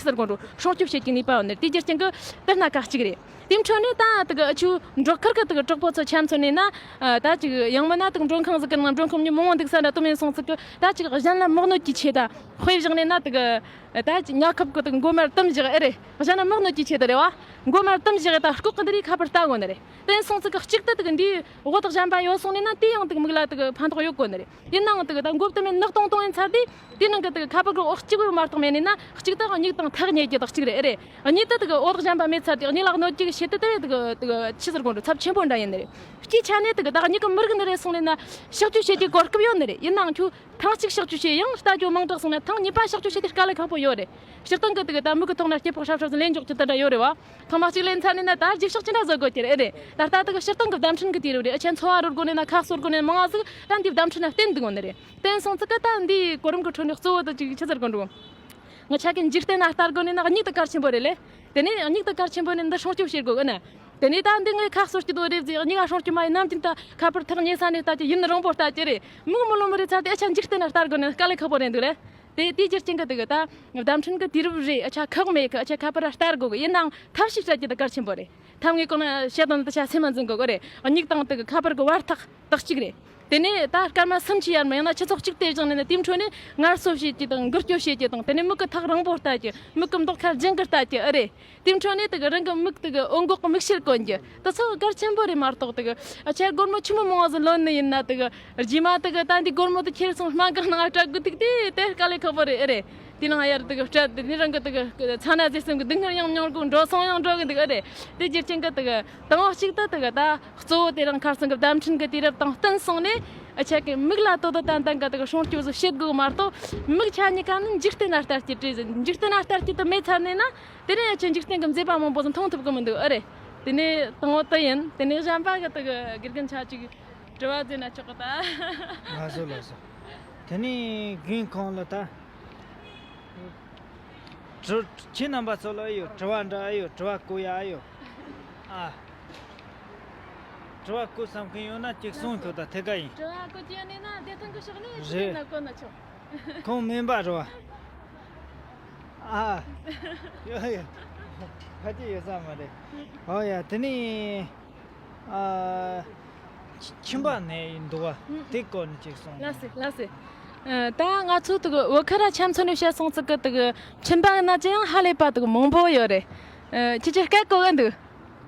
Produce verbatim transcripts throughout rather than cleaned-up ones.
ཟེར་དགོས་འགྲོ། སྲུང་སྐྱོབ་བྱེད་ཀྱི་ནུས་པ་ཡོད་ནི་རེད། དེ་རྒྱུ་རྐྱེན་གྱིས་དེ་སྣ་ཁ་གཅིག་རེད། དེ་འཕྲོ་ནས་ད་དེ་གི་ཆུ་འབྲོག་ཁུལ་གྱི་དེ་གི་གྲོགས་པོ་ཚོ་ཆ་མཚོན་ནས་ན། ད་ཅིག་ཡང་མིན་ན་དེ་གི་མགྲོན་ཁང་ཟིག་གི་ནང་མགྲོན་ཁང་མི་མང་བོ་འདུག་ས་འདྲ་དུ་མིན་སོང་ཚིག་གི་ད་ཅིག་གཞན་ལ་མི་གནོད་ཀྱི་ཆེད་ད། དཔེ་བཞག་ནས་ན་དེ་གི་ད་ཅིག་ཉ་ཁབ་གི་དེ་གི་མགོ་མར་དུམ་བཞག་ཨེ་རེད། གཞན་ལ་མི་གནོད་ཀྱི་ཆེད་དུ་རེད་བ། མགོ་མར་དུམ་བཞག་ད་ལྐོག་གི་འདི་རིགས་ཁ་པར་ལྟ་དགོས་ནི་རེད། དེ་སོང་ཚིག་གི་གཅིག་ཏུ་དེ་གི་འདིའི་འོ་ཐག་གཞན་པ་ཡོད་སོང་ནས་ན་དེ་ཡང་དེ་གི་མིག་ལ་དེ་གི་ཕན་ཐོགས་ཡོད་དགོས་ནི་རེད། ཡིན་ནའང་དེ་གི་ད་འགོ་བསྟུད་མེད་ནག་ཏོང་ཏོང་ཡིན་ཚར་དུས། དེ་ནང་གི་དེ་གི་ཁ་པར་གི་འོག་གཅིག་པོ་མ་གཏོགས་མེད་ནས་ན་གཅིག་ཏུ་མྱིག་དང་ཐག་ཉེ་རྒྱུ་དང་གཅིག་རེད་ཨེ་རེད། གཉིས་དུ་དེ་གི་འོ་ཐག་གཞན་པ་མེད་ཚར་དུས་མྱིག་ལ་གནོད་རྒྱུ་གི་ཆེད་དུ་དེ་བས་དེ་གི་དེ་གི་ཆི་ཟེར་དགོས་འགྲོ་ཚབས་ཆེན་པོ་འདྲ་ཡིན་ནི་རེད། སྤྱིའི་ཆ་ནས་དེ་གི་ད་གི་མྱིག་གི་མི་རིག་ནི་རེད་སོང་ནས་ན་གཤག་བཅོས་བྱེད་རྒྱུའི་གོ་སྐབས་ཡོད་ནི་རེད། ཡིན་ནའང་ཁྱོད་ཐེངས་གཅིག་གཤག་བཅོས་བྱས་ཡང་ལྟ་རྒྱུ་མང་དྲགས་སོང་ན་ཐེངས་གཉིས་པ་གཤག་བཅོས་བྱེད་དུས་དཀའ་ལས་ཁག་པོ་ཡོད་རེད། སྤྱིར་བཏང་གི་དེ་གི་ད་མིག་གི་ཐོག་ན་སྐྱེ་ཕོག་ཧྲབ་ཧྲབ་ལེན་འཇོག་རྒྱུ་དེ་འདྲ་ཡོད་རེད་བ། ཐེངས་མ་གཅིག་ལེན་ཚར་ནས་ན་ད་རྒྱུགས་ཤོག་ཅི་འདྲ་བཟོ་དགོས་ཀྱི་རེད་ཨེ་རེད། ད་ལྟ་དེ་གི་སྤྱིར་བཏང་གི་བརྡ་འཕྲིན་གི་དུས་རབས་རེད། ཨ་ཆེན་འཚོ་བ་རོལ་སྒོ་ནས་ན་ཁ་གསོ་སྒོ་ནས་མང་བ་ཟིག་ད་འདི་བརྡ་འཕྲིན་ན་བརྟེན་འདུག་ནི་རེད། བརྟེན་སོང་ཚིག་གི་ད་འདིའི་གོ་རིམ་གི་ཁྲོད་ནས་གཙོ་བོ་དེ་ཅིག་ཆི་ཟེར་དགོས་འགྲོ། ང་ཆ་གི་འཇིག་རྟེན་ན་ལྟ་དགོས་ནས་ན་མྱིག་དེ་གལ་ཆེན་པོ་རེད་ལེ། དེ་ནས་མྱིག་དེ་གལ་ཆེན་པོ་ནས་འདི་སྲུང་སྐྱོབ་བྱེད་དགོས་གི་ན། དེ་ནས་ད་འདི་ངའི་ཁ་གསོ་སྐྱིད་དོ་རེད་ཟེར་མྱིག་ང་སྲུང་སྐྱོབ་མ་ཡིན་ནམ་རྒྱུན་ད་ཁ་པར་ཐག་ཉེ་ས་ནས་ལྟ་རྒྱུ་ཡུན་རིང་པོ་ལྟ་རྒྱུ་རེད། མིག་མི་ལོ་མི་རེད་ཚར་དེ་ཨ་ཆ་འཇིག་རྟེན་ན་ལྟ་དགོས་ནས་དཀའ་ལས་ཁག་པོ་རེད་འདུག་ལེ། དེ་དེའི་རྒྱུ་རྐྱེན་གྱིས་དེ་གི་ད་བརྡ་འཕྲིན་གྱི་དུས་རབས་རེད། ཨ་ཆ་ཁག་མེད་གི། ཨ་ཆ་ཁ་པར་ལྟ་དགོས་གི། ཡིན་ནའང་ཐབས་ཤེས་སྤྲད་རྒྱུ་དེ་གལ་ཆེན་པོ་རེད། ཐབས་ངའི་གོང་ན་བཤད་དོན་འདི་ཆ་སེམས་མ་འཛིན་དགོས་གི་རེད། མྱིག་དང་དེ་གི་ཁ་པར་གི་བར་ཐག་དག་གཅིག་རེད། དེ་ནས་ད་སྐར་མ་སུམ་ཅུ་ཡར་མར་ཡང་ན་ཆུ་ཚོད་གཅིག་དེ་བཞག་ནས་ནི་དེའི་འཕྲོ་ནས་ངལ་གསོ་བྱེད་རྒྱུ་དང་འགུལ་སྐྱོད་བྱེད་རྒྱུ་དང་དེ་ནས་མིག་གི་ཐག་རིང་པོ་ལྟ་རྒྱུ། མིག་གི་མདོག་ཁ་རྒྱང་གི་ལྟ་རྒྱུ་ཨེ་རེད། དེའི་འཕྲོ་ནས་དེ་གི་རང་གི་མིག་དེ་གི་འོད་འགོག་གི་མིག་ཤེལ་གོན་རྒྱུ་དེ་ཚོ་གལ་ཆེན་པོ་རེད་མ་གཏོགས། དེ་གི་ཨ་ཆེ་སྒོར་མོ་ཆི་མོ་མང་བ་ཟིག་ལོན་ནི་ཡིན་ན་དེ་གི་རྗེས་མ་དེ་གི་ད་འདི་སྒོར་མོ་དེ་ཁྱེར་སོང་སྨན་ཁང་ནང་སྤྲད་དགོས་ཐུག་དུས་དེ་དཀའ་ལས་ཁག་པོ་རེད་ཨེ་རེད། དེ་ནང་ཡར་དེ་གི་སྤྲད་དེ་ནི་རང་གི་དེ་གི་ཚ་ན་ཟས་སེམས་གི་སྡུག་བསྔལ་ཡང་མྱོང་དགོས། འགྲོ་སོང་ཡང་འགྲོ་གི་འདུག་ཨེ་རེད། དེ་རྒྱུ་རྐྱེན་གྱིས་དེ་གི་དང་པོ་གཅིག་ཏུ་དེ་གི་ད་གཙོ་བོ་དེ་རིང་ཁ་སང་གི་བརྡ་འཕྲིན་གྱི་དུས་རབས་དང་བསྟུན་སོང་ནས། ཨ་ཆ་གི་མིག་ལ་དོ་དོ་ཏན་ཏན་གི་དེ་གི་སྲུང་སྐྱོབ་བཟོ་བྱེད་དགོས་མ་གཏོགས། མིག་ཆ་གཉིས་ཀ་ནི་འཇིག་རྟེན་ན་ལྟ་རྒྱུ་བྲིས་ཟིན། འཇིག་རྟེན་ན་ལྟ་རྒྱུ་དེ་མེད་ཚར་ནས་ན། དེ་ནས་ཨ་ཆ་འཇིག་རྟེན་གི་མཛེས་པ་མང་པོ་ཟིག་མཐོང་ཐུབ་གི་མི་འདུག་ཨེ་རེད། དེ་ནས་དང་པོ་དེ་ཡིན། དེ་ནས་གཞན་པ་གི་དེ་གི་དགེ་རྒན་ཆ་གཅིག་དྲི་བ་བཟོས་ན་ཆོག་གི་ད། ལགས་སོ་ལགས་སོ། དེ་ནས་རྒན་ཁོང་ལ་ད། དྲི། ཁྱེད་རྣམ་པ་ཚོ་ལ་ཨེ་ཡོད། དྲི་བ་འདྲ་ཨེ་ཡོད། དྲི་བ་བཀོད་ཡ་ཨེ་ཡོད། ཨ། དྲི་བ་བཀོད་བསམ་མཁན་ཡོད་ན་ཅིག་གསུངས་ཐུབ་ད་ཐད་ཀ་ཡིན། དྲི་བ་བཀོད་ཀྱི་ཡོད་ནི་ན་བདེ་ཐང་གི་ཕྱོགས་ནས་རེད། ཅིག་ན་བཀོད་ན་ཆོག་ཁོང་མིན་པ་རེད་བ། ཨ། ཡོད་ཡོད། ཕལ་ཆེར་ཡོད་ས་མ་རེད། ཨོ་ཡ། དེ་ནས། ཨ། མཆིན་པ་ནད་ཡིན་འདུག་བ། དེ་སྐོར་ནས་ཅིག་གསུངས། ལགས་སེ་ལགས་སེ། ཨ། ད་ང་ཚོ་དེ་གི་བོད་ཁ་ར་ཆ་མཚོན་ནས་བཤད་སོང་ཙི་གི་དེ་གི་མཆིན་པ་ཡིན་ན་ཅི་ཡང་ཧ་ལས་པ་དེ་གི་མང་པོ་ཡོད་རེད། ཨ། ཁྱེད་ཀྱིས་སྐད་གོ་གི་འདུག་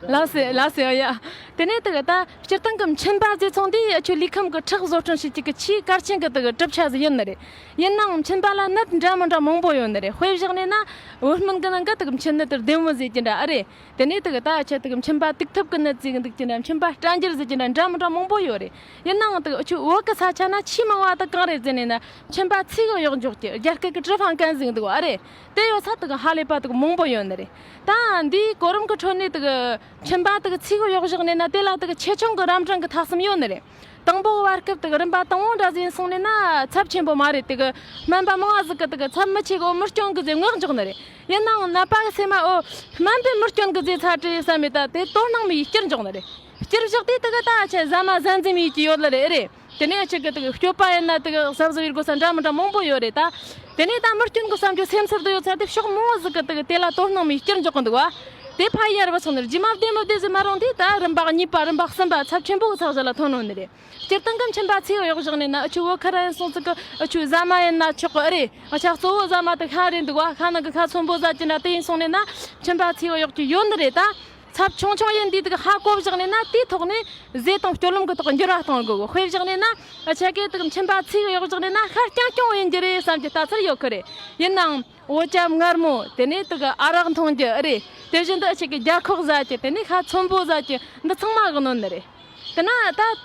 ལགས་སེ་ལགས་སེ། ཨོ་ཡ། དེ་ནས་དེ་གི་ད་སྤྱིར་བཏང་གི་མཆིན་པ་ཟེར་ཚོང་འདི་ཨ་ཆོ་ལུས་ཁམས་གི་ཁྲག་བཟོ་སྐྲུན་བྱེད་ཀྱི་གི་ཆེས་གལ་ཆེན་གི་དེ་གི་གྲུབ་ཆ་ཟིག་ཡིན་ནི་རེད། ཡིན་ནའང་མཆིན་པ་ལ་ནད་འདྲ་མི་འདྲ་མང་པོ་ཡོད་ནི་རེད། དཔེ་བཞག་ནས་ན་བོད་སྨན་གི་ནང་གི་དེ་གི་མཆིན་ནད་དེ་ལྡེ་མོ་ཟེར་གྱི་འདྲ་ཨ་རེད། དེ་ནས་དེ་གི་ད་ཆ་དེ་གི་མཆིན་པ་དུག་ཐབས་ཀྱི་ནད་ཟེར་གི་འདུག་ཀྱི་འདྲ། མཆིན་པ་སྐྲན་འགྱུར་ཟེར་གྱི་འདྲ། འདྲ་མི་འདྲ་མང་པོ་ཡོད་རེད། ཡིན་ནའང་དེ་གི་ཨ་ཆོ་བོད་གི་ས་ཆ་ན་ཆེས་མང་བ་དེ་གང་རེད་ཟེར་ནས་ན། མཆིན་པ་ཚིག་གི་གཡོག་འཇོག་གི་རྒྱ་སྐད་གི་ཀྲི་ཧྥང་ཀན་ཟེར་གི་འདུག་ཨ་རེད། དེ་ཡོད་ས་དེ་གི་ཧ་ལས་པ་དེ་གི་མང་པོ་ཡོད་ནི་རེད། ད་འདིའི་གོ་རིམ་གི་ཁྲོད་ནས་དེ་གི་མཆིན་པ་དེ་གི་ཚིག་གི་གཡོག་བཞག་ནས་ན་དེ་ལ་དེ་གི་ཆེ་ཆུང་གི་རམ་གྲངས་གི་ཐ་གསུམ་ཡོད་ནི་རེད། དང་པོ་བར་སྐབས་དེ་གི་རིམ་པ་དང་པོ་འདྲ་ཟིག་ཡིན་སོང་ནས་ན་ཚབས་ཆེན་པོ་མ་རེད། དེ་གི་སྨན་པ་མང་བ་ཟིག་གི་དེ་གི་ཚབས་མི་ཆེ་གི་འོ་མི་སྐྱོན་གི་ཟེར་ངག་འཇོག་ནི་རེད། ཡིན་ནའང་ནད་པ་གི་སེམས་མ་འོ་སྨན་པས་མི་སྐྱོན་གི་ཟེར་ཚར་དུས་བསམ་མེད་ད་དེ་དོ་སྣང་མེད་ཡི་བསྐྱུར་འཇོག་ནི་རེད། བསྐྱུར་བཞག་དུས་དེ་གི་ད་ཆ་ཟ་མ་ཟན་ཟིན་མེད་ཀྱི་ཡོད་ལ་རེད་རེད། དེ་ནས་ཆེ་གི་དེ་གི་སྐྱོབ་པ་ཡིན་ན་དེ་གི་ཟབ་ཟབ་ཡིར་དགོས་ས་འདྲ་མི་འདྲ་མང་པོ་ཡོད་རེད་ད། དེ་ནས་ད་མི་སྐྱོན་གི་བསམ་རྒྱུ་སེམས་ཚོར་དུ་ཡོད་ཚར་དུས་ཕྱོགས་མང་བོ་ཟིག་གི་དེ་གི་དེ་ལ་དོ་སྣང་མེད་ཡི་བསྐྱུར་འཇོག་གི་འདུག་བ། དེ་ཕ་ཡར་བུད་སོང་ནི་རེད། རྗེས་མ་བདེ་མི་བདེ་ཟེར་མ་རུང་དུས་ད་རིམ་པ་གཉིས་པ་རིམ་པ་གསུམ་པ་ཚབས་ཆེན་པོ་གི་ཚབ་བཞག་ལ་ཐོན་ནོ་ནི་རེད། སྤྱིར་བཏང་གི་མཆིན་པ་ཚིག་གཡོག་བཞག་ནས་ན་ཨ་ཆུ་བོད་ཁ་ར་ཡིན་སོང་ཙི་གི་ཨ་ཆུ་ཟ་མ་ཡིན་ན་ཆོག་གི་ཨ་རེད། ཨ་ཆ་གཙོ་བོ་ཟ་མ་དེ་ཤ་རེད་འདུག་བ། ཤ་ནང་གི་ཤ་ཚོན་པོ་ཟ་གྱི་འདྲ་དེ་ཡིན་སོང་ནས་ན་མཆིན་པ་ཚིག་གཡོག་གི་ཡོད་ནི་རེད་ད། ཚབས་ཆུང་ཆུང་ཡིན་དུས་དེ་གི་ཧ་གོ་བཞག་ནས་ན་དེའི་ཐོག་ནས་ཟས་དང་སྤྱོད་ལམ་གི་ཐོག་འགྱུར་བ་གཏོང་དགོས་གི། དཔེ་བཞག་ནས་ན་ཨ་ཆ་གི་དེ་གི་མཆིན་པ་ཚིག་གཡོག་བཞག་ནས་ན་ཤ་རྐྱང་རྐྱང་ཡིན་རྒྱུ་རེད་བསམ་གྱི་ལྟ་ཚུལ་ཡོད་གི་རེད། ཡིན་ནའང་འོ་ཅམ་མངར་མོ། དེ་ནས་དེ་གི་ཨ་རག་འཐུང་རྒྱུ་ཨེ་རེད། དེ་བཞིན་དུ་ཨ་ཆ་གི་རྒྱ་ཁོག་ཟ་རྒྱུ། དེ་ནས་ཤ་ཚོན་པོ་ཟ་རྒྱུ། འདི་ཚང་མ་གི་གནོད་ནི་རེད། དེ་ན་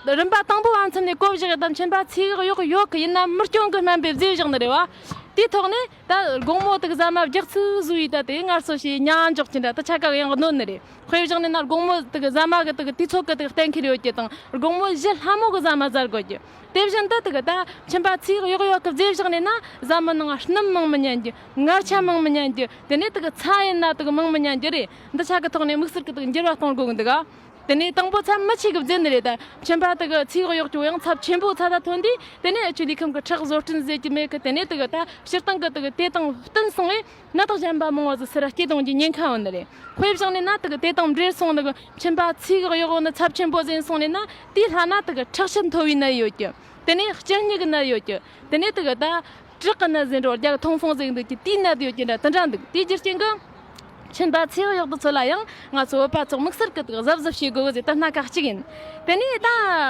ད་རིམ་པ་དང་པོ་བ་མཚམས་ནས་གོ་བཞག་ད་མཆིན་པ་ཚིག་གཡོག་ཡོད་གི། ཡིན་ན་མི་སྐྱོན་གི་སྨན་པས་བཟོས་བཞག་ནི་རེད་བ། དེའི་ཐོག་ནས་ད་དགོང་མོ་དེ་གི་ཟ་མ་རྒྱག་ཚུལ་བཟོ་ཡི་ད་དེ་ངལ་གསོ་བྱས་ཉལ་འཇོག་གི་འདྲ་ད་ཆ་ག་ཡང་གནོད་ནི་རེད། དཔེ་བཞག་ནས་ན་དགོང་མོ་དེ་གི་ཟ་མ་གི་དེ་གི་དུས་ཚོད་གི་དེ་གི་གཏན་འཁེལ་ཡོད་ཀྱི་དང་། དགོང་མོ་ཞི་ལྷ་མོ་གི་ཟ་མ་ཟ་དགོས་ཀྱི། དེ་བཞིན་དུ་དེ་གི་ད་མཆིན་པ་ཚིག་གཡོག་ཡོད་གི་བཟོས་བཞག་ནས་ན་ཟ་མ་ནང་སྣུམ་མང་མི་ཉན་རྒྱུ། མངར་ཆ་མང་མི་ཉན་རྒྱུ། དེ་ནས་དེ་གི་ཚྭ་ཡིན་ན་དེ་གི་མང་མི་ཉན་རྒྱུ་རེད། འདི་ཆ་གི་ཐོག་ནས་དམིགས་བསལ་གི་དེ་གི་འགྱུར་བ་གཏོང་དགོས་གི་འདུག་ག། དེ་ནས་དང་པོ་ཚབས་མི་ཆེ་གི་བརྫིས་ནི་རེད། ད་མཆིན་པ་དེ་གི་ཚིགས་གཡོག་ཅིག་ཡང་ཚབས་ཆེན་པོ་ཚ་ད་ཐོན་དུས། དེ་ནས་ཨ་ཆུ་ལུས་ཁམས་ཀྱི་ཁྲག་བཟོ་སྐྲུན་ཟེར་གྱི་མེད་གི། དེ་ནས་དེ་གི་ད་སྤྱིར་བཏང་གི་དེ་གི་དེ་དང་བསྟུན་སོང་བས་ནད་རྟགས་གཞན་པ་མང་བ་ཟིག་སེ་ར་སྐྱེ་གཏོང་རྒྱུའི་ཉེན་ཁ་ཡོད་ནི་རེད། དཔེ་བཞག་ནས་ན་དེ་གི་དེ་དང་འབྲེལ་སོང་ནི་གི་མཆིན་པ་ཚིགས་གཡོག་ནི་ཚབས་ཆེན་པོ་ཟིན་སོང་ནས་ན། དེའི་ལྷ་ན་དེ་གི་ཁྲག་ཤེད་མཐོ་བའི་ནད་ཡོད་ཀྱི། དེ་ནས་སྐྱི་སྨྱུག་གི་ནད་ཡོད་ཀྱི། དེ་ནས་དེ་གི་ད་དྲག་གི་ནད་ཟིན་འགྲོ་རྒྱ་གི་ཐོང་ཕོང་ཟིན་འདུག་ཀྱི། དེའི་ནད་ཡོད་ཀྱི་འདྲ་དེ་འདྲ་འདུག། དེའི་རྒྱུ་རྐྱེན་གི་མཆིན་པ་ཚིགས་གཡོག་དེ་ཚོ་ལ་ཡང་ང་ཚོ་བོད་པ་ཚོ་དམིགས་བསལ་གི་དེ་གི་གཟབ་གཟབ་བྱེད་དགོས་གི་ཟེར། ད་སྣ་ཁ་གཅིག་ཡིན། དེ་ནས་ད་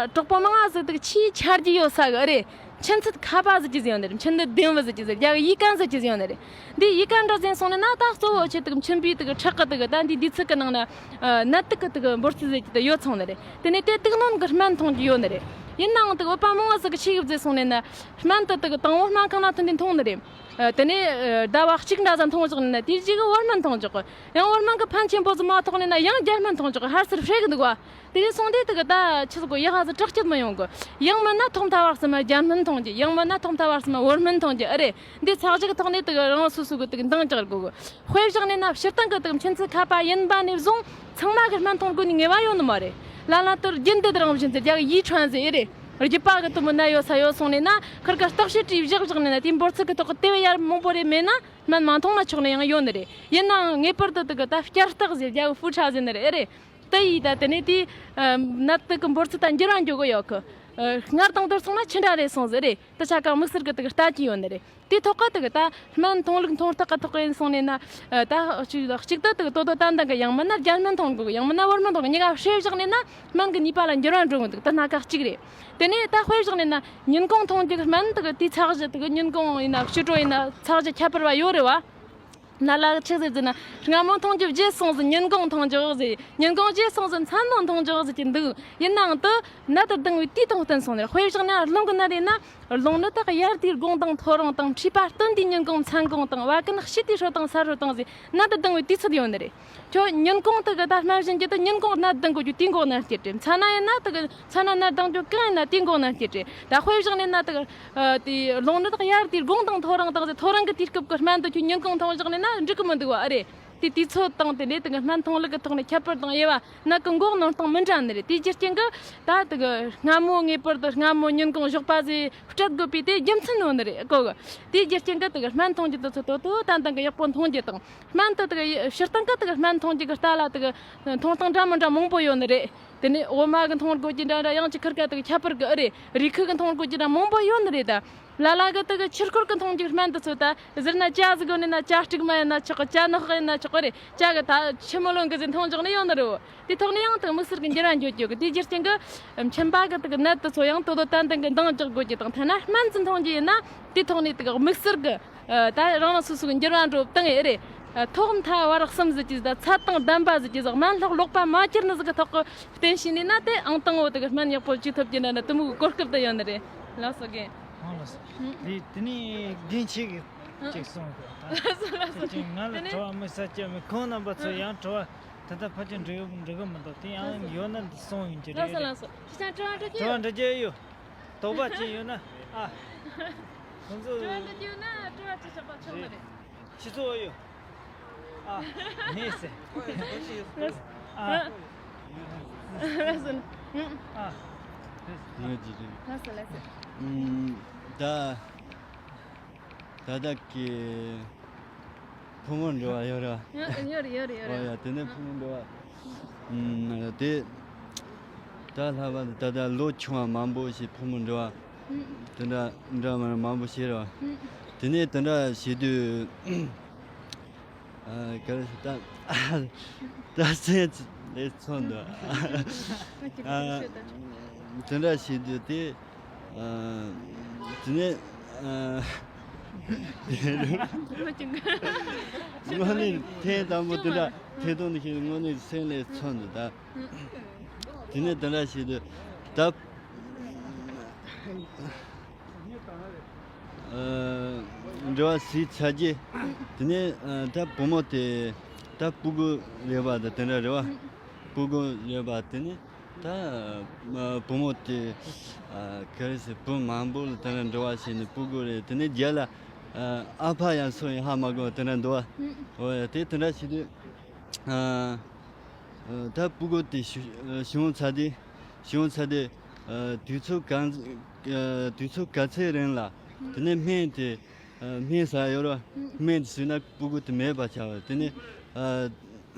གྲོགས་པོ་མང་ང་ཟིག་དེ་གི་ཆེས་ཆ་རྒྱུས་ཡོད་ས་གི་རེད། མཆིན་ཚད་ཁ་པ་ཟེར་གྱི་ཟིག་ཡོད་ནི་རེད། མཆིན་ནད་ལྡེམ་བུ་ཟེར་གྱི་ཟེར། རྒྱ་གི་ཡུས་ཀན་ཟེར་གྱི་ཟིག་ཡོད་ནི་རེད། འདི་ཡུས་ཀན་འདྲ་ཟིན་སོང་ནས་ན། ད་གཙོ་བོ་ཆེ་དེ་གི་མཆིན་པའི་དེ་གི་ཁྲག་གི་དེ་གི་ད་འདི་འདི་ཚིགས་གི་ནང་ན་ཨ་ནད་དུག་གི་དེ་གི་འབོར་ཚད་ཟེར་གྱི་དེ་ཡོད་སོང་ནི་རེད། དེ་ནས་དེ་དུག་སྣོམ་གི་སྨན་འཐུང་རྒྱུ་ཡོད་ནི་རེད། ཡིན་ནའང་དེ་གི་བོད་པ་མང་བ་ཟིག་གི་ཆེ་གི་བརྫིས་སོང་ནས་ན། སྨན་དེ་དེ་གི་དང་པོ་སྨན་ཁང་ན་ཐོན་དུས་འཐུང་ནི་རེད། ཨ་དེ་ནས་ཨ་ཟླ་བ་གཅིག་འདྲ་ཟིག་འཐུང་བཞག་ནས་ན། དེའི་རྗེས་གི་བོད་སྨན་འཐུང་བཞག་གི། ཡང་བོད་སྨན་གི་ཕན་ཆེན་པོ་ཟིག་མ་ཐོགས་ནས་ན། ཡང་རྒྱ་སྨན་འཐུང་བཞག་གི། ཧར་སེར་ཧྲེ་གི་འདུག་བ། དེ་ནས་སོང་དུས་དེ་གི་ད་ཆི་ཟིག་གོ་ཡག་ག་ཟིག་དྲག་སྐྱེད་མི་ཡོང་གི། ཡང་མིན་ན་ཐོག་མཐའ་བར་གསུམ་རྒྱ་སྨན་འཐུང་རྒྱུ། ཡང་མིན་ན་ཐོག་མཐའ་བར་གསུམ་བོད་སྨན་འཐུང་རྒྱུ་ཨེ་རེད། འདི་ཚ་གཞི་གི་ཐོག་ནས་དེ་གི་རང་སོ་སོ་གི་དེ་གི་འདང་རྒྱག་དགོས་གི། དཔེ་བཞག་ནས་ན་སྤྱིར་བཏང་གི་དེ་གི་མཆིན་ཚད་ཁ་པ་ཡིན་པ་ནས་བཟུང་ཚང་མ་གི་སྨན་འཐུང་དགོས་ནི་ངེས་པ་ཡོད་ནི་མ་རེད། ལ་ལ་དེར་རྒྱུན་དུ་རང་བཞིན་ཟེར། རྒྱ་གི་ཡི་ཁྲོན་ཟེར་ཨེ་རེད། རྒྱུད་པ་གི་དེ་མོ་ན་ཡོད་ས་ཡོད་སོང་ནས་ན། ཁིར་ཀ་བརྟག་དཔྱད་བྱས་བཞག་བཞག་ནས་ན། དེའི་འབོར་ཚིགས་གི་ཐོག་གི་དེ་བས་ཡར་མང་པོ་རེ་མེད་ན་སྨན་མ་འཐུང་ན་ཆོག་ནི་ཡང་ཡོད་ནི་རེད། ཡིན་ནའང་ངེས་པར་དུ་དེ་གི་ད་བསྐྱར་བརྟག་ཟེར། རྒྱ་གི་ཧྥུ་ཁྲ་ཟེར་ནི་རེད་ཨེ་རེད། དེ་ཡིས་ད་དེ་ནས་དེའི་ཨ་ནད་དེ་གི་འབོར་ཚིགས་ད་འགྱུར་བ་འགྱོ་གི་ཡོད་གི། ཨ་སྔར་དང་བསྡུར་སོང་ན་ཆི་འདྲ་རེད་སོང་ཟེར་རེད། དེ་ཆ་ག་དམིགས་བསལ་གི་དེ་གི་ལྟ་རྒྱུ་ཡོད་ནི་རེད། དེའི་ཐོག་གི་དེ་གི་ད་སྨན་འཐུང་ལུགས་འཐུང་སྟངས་གི་ཐོག་གི་ཡིན་སོང་ནས་ན། ཨ་ད་གཅིག་གཅིག་ཏུ་དེ་གི་དོ་དོ་ཏན་ཏན་གི་ཡང་མིན་ན་རྒྱ་སྨན་འཐུང་དགོས་གི། ཡང་མིན་ན་བོད་སྨན་འཐུང་གི། གཉིས་ཀ་བསྲེས་བཞག་ནས་ན་སྨན་གི་ནུས་པ་ལ་འགྱུར་བ་འགྲོ་གི་འདུག། དེ་སྣ་ཁ་གཅིག་རེད། དེ་ནས་ད་དཔེ་བཞག་ནས་ན་ཉིན་གུང་འཐུང་རྒྱུ་གི་སྨན་དེ་གི་དེའི་ཚ་གཞི་དེ་གི་ཉིན་གུང་ཡིན་ན་ཕྱི་དྲོ་ཡིན་ན་ཚ་གཞི་ཁྱད་པར་བ་ཡོད་རེད་བ། ན་ལ་ཆི་ཟེར་ཟེར་ན། སྔ་མོ་འཐུང་རྒྱུ་བརྗེད་སོང་ཟེར། ཉིན་གུང་འཐུང་རྒྱུ་ཟེར། ཉིན་གུང་བརྗེད་སོང་ཟེར། མཚན་མོ་འཐུང་རྒྱུ་ཟེར་གྱི་འདུག། ཡིན་ནའང་དེ་ནད་དུ་ལྡང་བའི་དུས་དང་བསྟུན་སོང་ནས། དཔེ་བཞག་ན་རླུང་གི་ནད་ཡིན་ན། རླུང་ནི་དག་དབྱར་དུས་དགོང་དང་ཐོ་རངས་དང་། མཁྲིས་པ་སྟོན་དུས་ཉིན་གུང་མཚན་གུང་དང་། བད་ཀན་དཔྱིད་དུས་སྲོད་དང་ས་སྲོད་དང་ཟེར། ནད་དུ་ལྡང་བའི་དུས་ཚོད་ཡོད་ནི་རེད། ཁྱོད་ཉིན་གུང་དེ་གི་ད་སྨན་བྱིན་རྒྱུ་དེ་ཉིན་གུང་ནད་ལྡང་དགོས་རྒྱུ་དུས་འགོ་ནས་སྐྱེད་དྲི། མཚན་ན་ཡིན་ན་དེ་གི་མཚན་ན་ནད་ལྡང་རྒྱུ་གང་ཡིན་ན་དུས་འགོ་ནས་སྐྱེད་དྲི། ད་དཔེ་བཞག་ནས་ན་དེ་གི་ཨ་དེ་རླུང་ནད་དག་དབྱར་དུས་དགོང་དང་ཐོ་རངས་དང་ཟེར། ཐོ་རངས་གི་དུས་སྐབས་ཀྱི་སྨན་དེ་ཁྱོད་ཉིན་གུང་འཐུང་བཞག་ནས་ན་འགྲིག་གི་མི་འདུག་བ་ཨེ་རེད། དེ་དུས་ཚོད་དང་དེ་ནས་དེ་གི་སྨན་འཐུང་ལུགས་ཀྱི་ཐོག་ནས་ཁྱད་པར་དང་དབྱེ་བ། ནད་ཀྱི་འགོག་ནུས་སྟངས་མི་འདྲ་ནི་རེད། དེའི་རྒྱུ་རྐྱེན་གྱིས་ད་དེ་གི་སྔ་མོ་ངེས་པར་དུ་སྔ་མོ་ཉིན་གུང་ཞོགས་པ་ཟེར་སྤྲད་དགོས་པའི་དེ་རྒྱུ་མཚན་ཡོད་ནི་རེད་གོ་གི། དེའི་རྒྱུ་རྐྱེན་གྱིས་དེ་གི་སྨན་འཐུང་རྒྱུ་དེ་ཚོ་དོ་དོ་ཏན་ཏན་གི་ཡག་པོ་འཐུང་རྒྱུ་དང་། སྨན་དེ་དེ་གི་སྤྱིར་བཏང་གི་དེ་གི་སྨན་འཐུང་རྒྱུ་གི་ལྟ་ལ་དེ་གི་འཐུང་སྟངས་འདྲ་མི་འདྲ་མང་པོ་ཡོད་ནི་རེད། དེ་ནས་འོ་མ་གི་འཐུང་དགོས་རྒྱུ་འདྲ་འདྲ། ཡང་ཅིག་ཁིར་ཀ་དེ་གི་ཁྱད་པར་གི་ཨེ་རེད། རུས་ཁུ་གི་འཐུང་དགོས་རྒྱུ་འདྲ་མང་པོ་ཡོད་ནི་རེད་ད། ལ་ལ་གི་དེ་གི་ཆུ་ཁོལ་གི་འཐུང་རྒྱུ་སྨན་དེ་ཚོ་ད་ཟེར་ན་ཇ་ཟིག་གོན་ནས་ན་ཇ་དཀྲུག་མ་ཡིན་ན་ཆོག་གི། ཇ་ནག་ཡིན་ན་ཆོག་གི་རེད། ཇ་གི་ད་ཆུ་མི་ལོན་གི་ཟེར་འཐུང་འཇོག་ནི་ཡོད་ནི་རེད། དེ་ཐོག་ནས་ཡང་དེ་དམིགས་བསལ་གི་འགྱུར་བ་འགྱོ་རྒྱུ་གི། དེའི་རྒྱུ་རྐྱེན་གི་མཆིན་པ་གི་དེ་གི་ནད་དེ་ཚོ་ཡང་དོ་དོ་ཏན་ཏན་གི་འདང་རྒྱག་དགོས་རྒྱུ་དང་། ཐ་ན་སྨན་ཟིག་འཐུང་རྒྱུ་ཡིན་ན་དེ་ཐོག་ནས་དེ་གི་དམིགས་བསལ་གི་ད་རང་རང་སོ་སོ་གི་འགྱུར་བ་འགྲོ་སྟངས་ཨེ་རེད། ཐོག་མཐའ་བར་གསུམ་ཟེར་གྱི་ད་ཚད་དང་ལྡན་པ་ཟེར་གྱི་ཟིག། སྨན་ལྷག་ལོག་པ་མ་གྱུར་ནི་ཟིག་གི་ཐོག་གི་བསྟེན་ཤེས་ནས་ན། དེ་ཨང་དང་བོ་དེ་གི་སྨན་ཡག་པོ་བཅོས་ཐུབ་རྒྱུ་འདྲ་ན་དེ་མོ་གི་གོ་སྐབས་དེ་ཡོད་ནི་རེད། ལགས་སོ་རྒན། ཨང་ལགས་སོ། ཨང་། དེ་དེ་ནས་རྒན་ཁྱེད་ཀྱིས་ཨང་ཅིག་གསུངས་དང་། ལགས་སོ་ལགས་སོ། དེ་ཅིག་ང་ལ་དེ་ནས་དྲི་བ་མི་ཟ་སྐྱ་མི་ཁོང་རྣམ་པ་ཚོ་ཨང་ཡང་དྲི་བ་ད་ལྟ་ཕལ་ཆེར་འགྲིག་འགྲིག་གི་མི་འདུག། དེ་ལགས་ཡང་སོ། ཡོད་ན་འདི་གསུངས་ཡིན་གྱི་ལགས་རེད། སོ་ལགས་སོ། ཁྱེད་ཅག་དྲི་བ་འདྲི་རྒྱུ་དྲི་བ་ཡོད། འདྲི་རྒྱུ་ཡོད། དོགས་པ་ཅི་ཡོད་ན་ཨ། ཁོང་ཚོ་དྲི་བ་འདྲི་རྒྱུ་ཡོད་ན་དྲི་བ་དྲི་ཆོག་པ་ཆོག་ནི་རེད། ཁྱེད་ཚོ་ཡོད། ཨ། ནས་ཟེར། ཨ། ལགས་སོ། ཨ། ང་ཅི་རེད། ལགས་སོ་ལགས་སོ། ཨུམ། ད། ད་ལྟ་གི་ཕོ་མོ་འབྲེལ་བ་ཡོད་ར། ཡོད་རེད་ཡོད་རེད་ཡོད་རེད། ཨོ་ཡ། དེ་ནས་ཕོ་མོ་འབྲེལ་བ། ཨུམ། དེ་ད་ལྷག་པར་དུ་ད་ལྟ་ལོ་ཆུང་བ་མང་པོ་ཞིག་ཕོ་མོ་འབྲེལ་བ་དེ་འདྲ་འདྲ་མ་མང་པོ་བྱས་ར། དེ་ནས་དེ་འདྲ་བྱེད་དུས། ཨ། ག་རེ་ད་ད་སེམས་ལས་ཚོར་འདུག། ཨ། དེ་འདྲ་བྱེད་དུས་དེ། ཨ། དེ་ནས། ཨ། དངོས་གནས་ཐེངས་དང་པོ་དེ་འདྲ་ཐེ་གཏོགས་འདི་ཞིག་དངོས་གནས་སེམས་ལས་ཚོར་འདུག་ད། དེ་ནས་དེ་འདྲ་བྱེད་དུས་ད། ཨ། འབྲེལ་བ་བྱས་ཚར་རྗེས། དེ་ནས་ཨ། ད་བུ་མོ་དེ་ད་སྤུ་གུ་ཡོད་པ་དང་དེ་འདྲ་རེད་བ། སྤུ་གུ་ཡོད་པ་དེ་ནས་ད་ཨ། བུ་མོ་དེ་ཨ། ག་རེ་ཟེར། བུ་མང་པོ་ལ་དེ་འདྲ་འབྲེལ་བ་བྱས་ནས་སྤུ་གུ་རེད། དེ་ནས་རྒྱ་ལ་ཨ། ཨ་ཕ་ཡང་སུ་ཡིན་ཧ་མ་གོ་དེ་འདྲ་འདུག་བ། འོ་ཡ། དེ་དེ་འདྲ་བྱེད་དུས་ཨ། ཨ། ད་སྤུ་གུ་དེ་ཞུ- ཨ། བྱུང་ཚར་དུས། བྱུང་ཚར་དུས། ཨ། དུས་ཚོད་ག- ཨ། དུས་ཚོད་ག་ཚོད་རིང་ལ་དེ་ནས་སྨན་དེ། ཨ། སྨན་ཟ་ཡོད་ར། སྨན་དེ་ཟོས་ན་སྤུ་གུ་དེ་མེད་པ་ཆགས་པ། དེ་ནས། ཨ།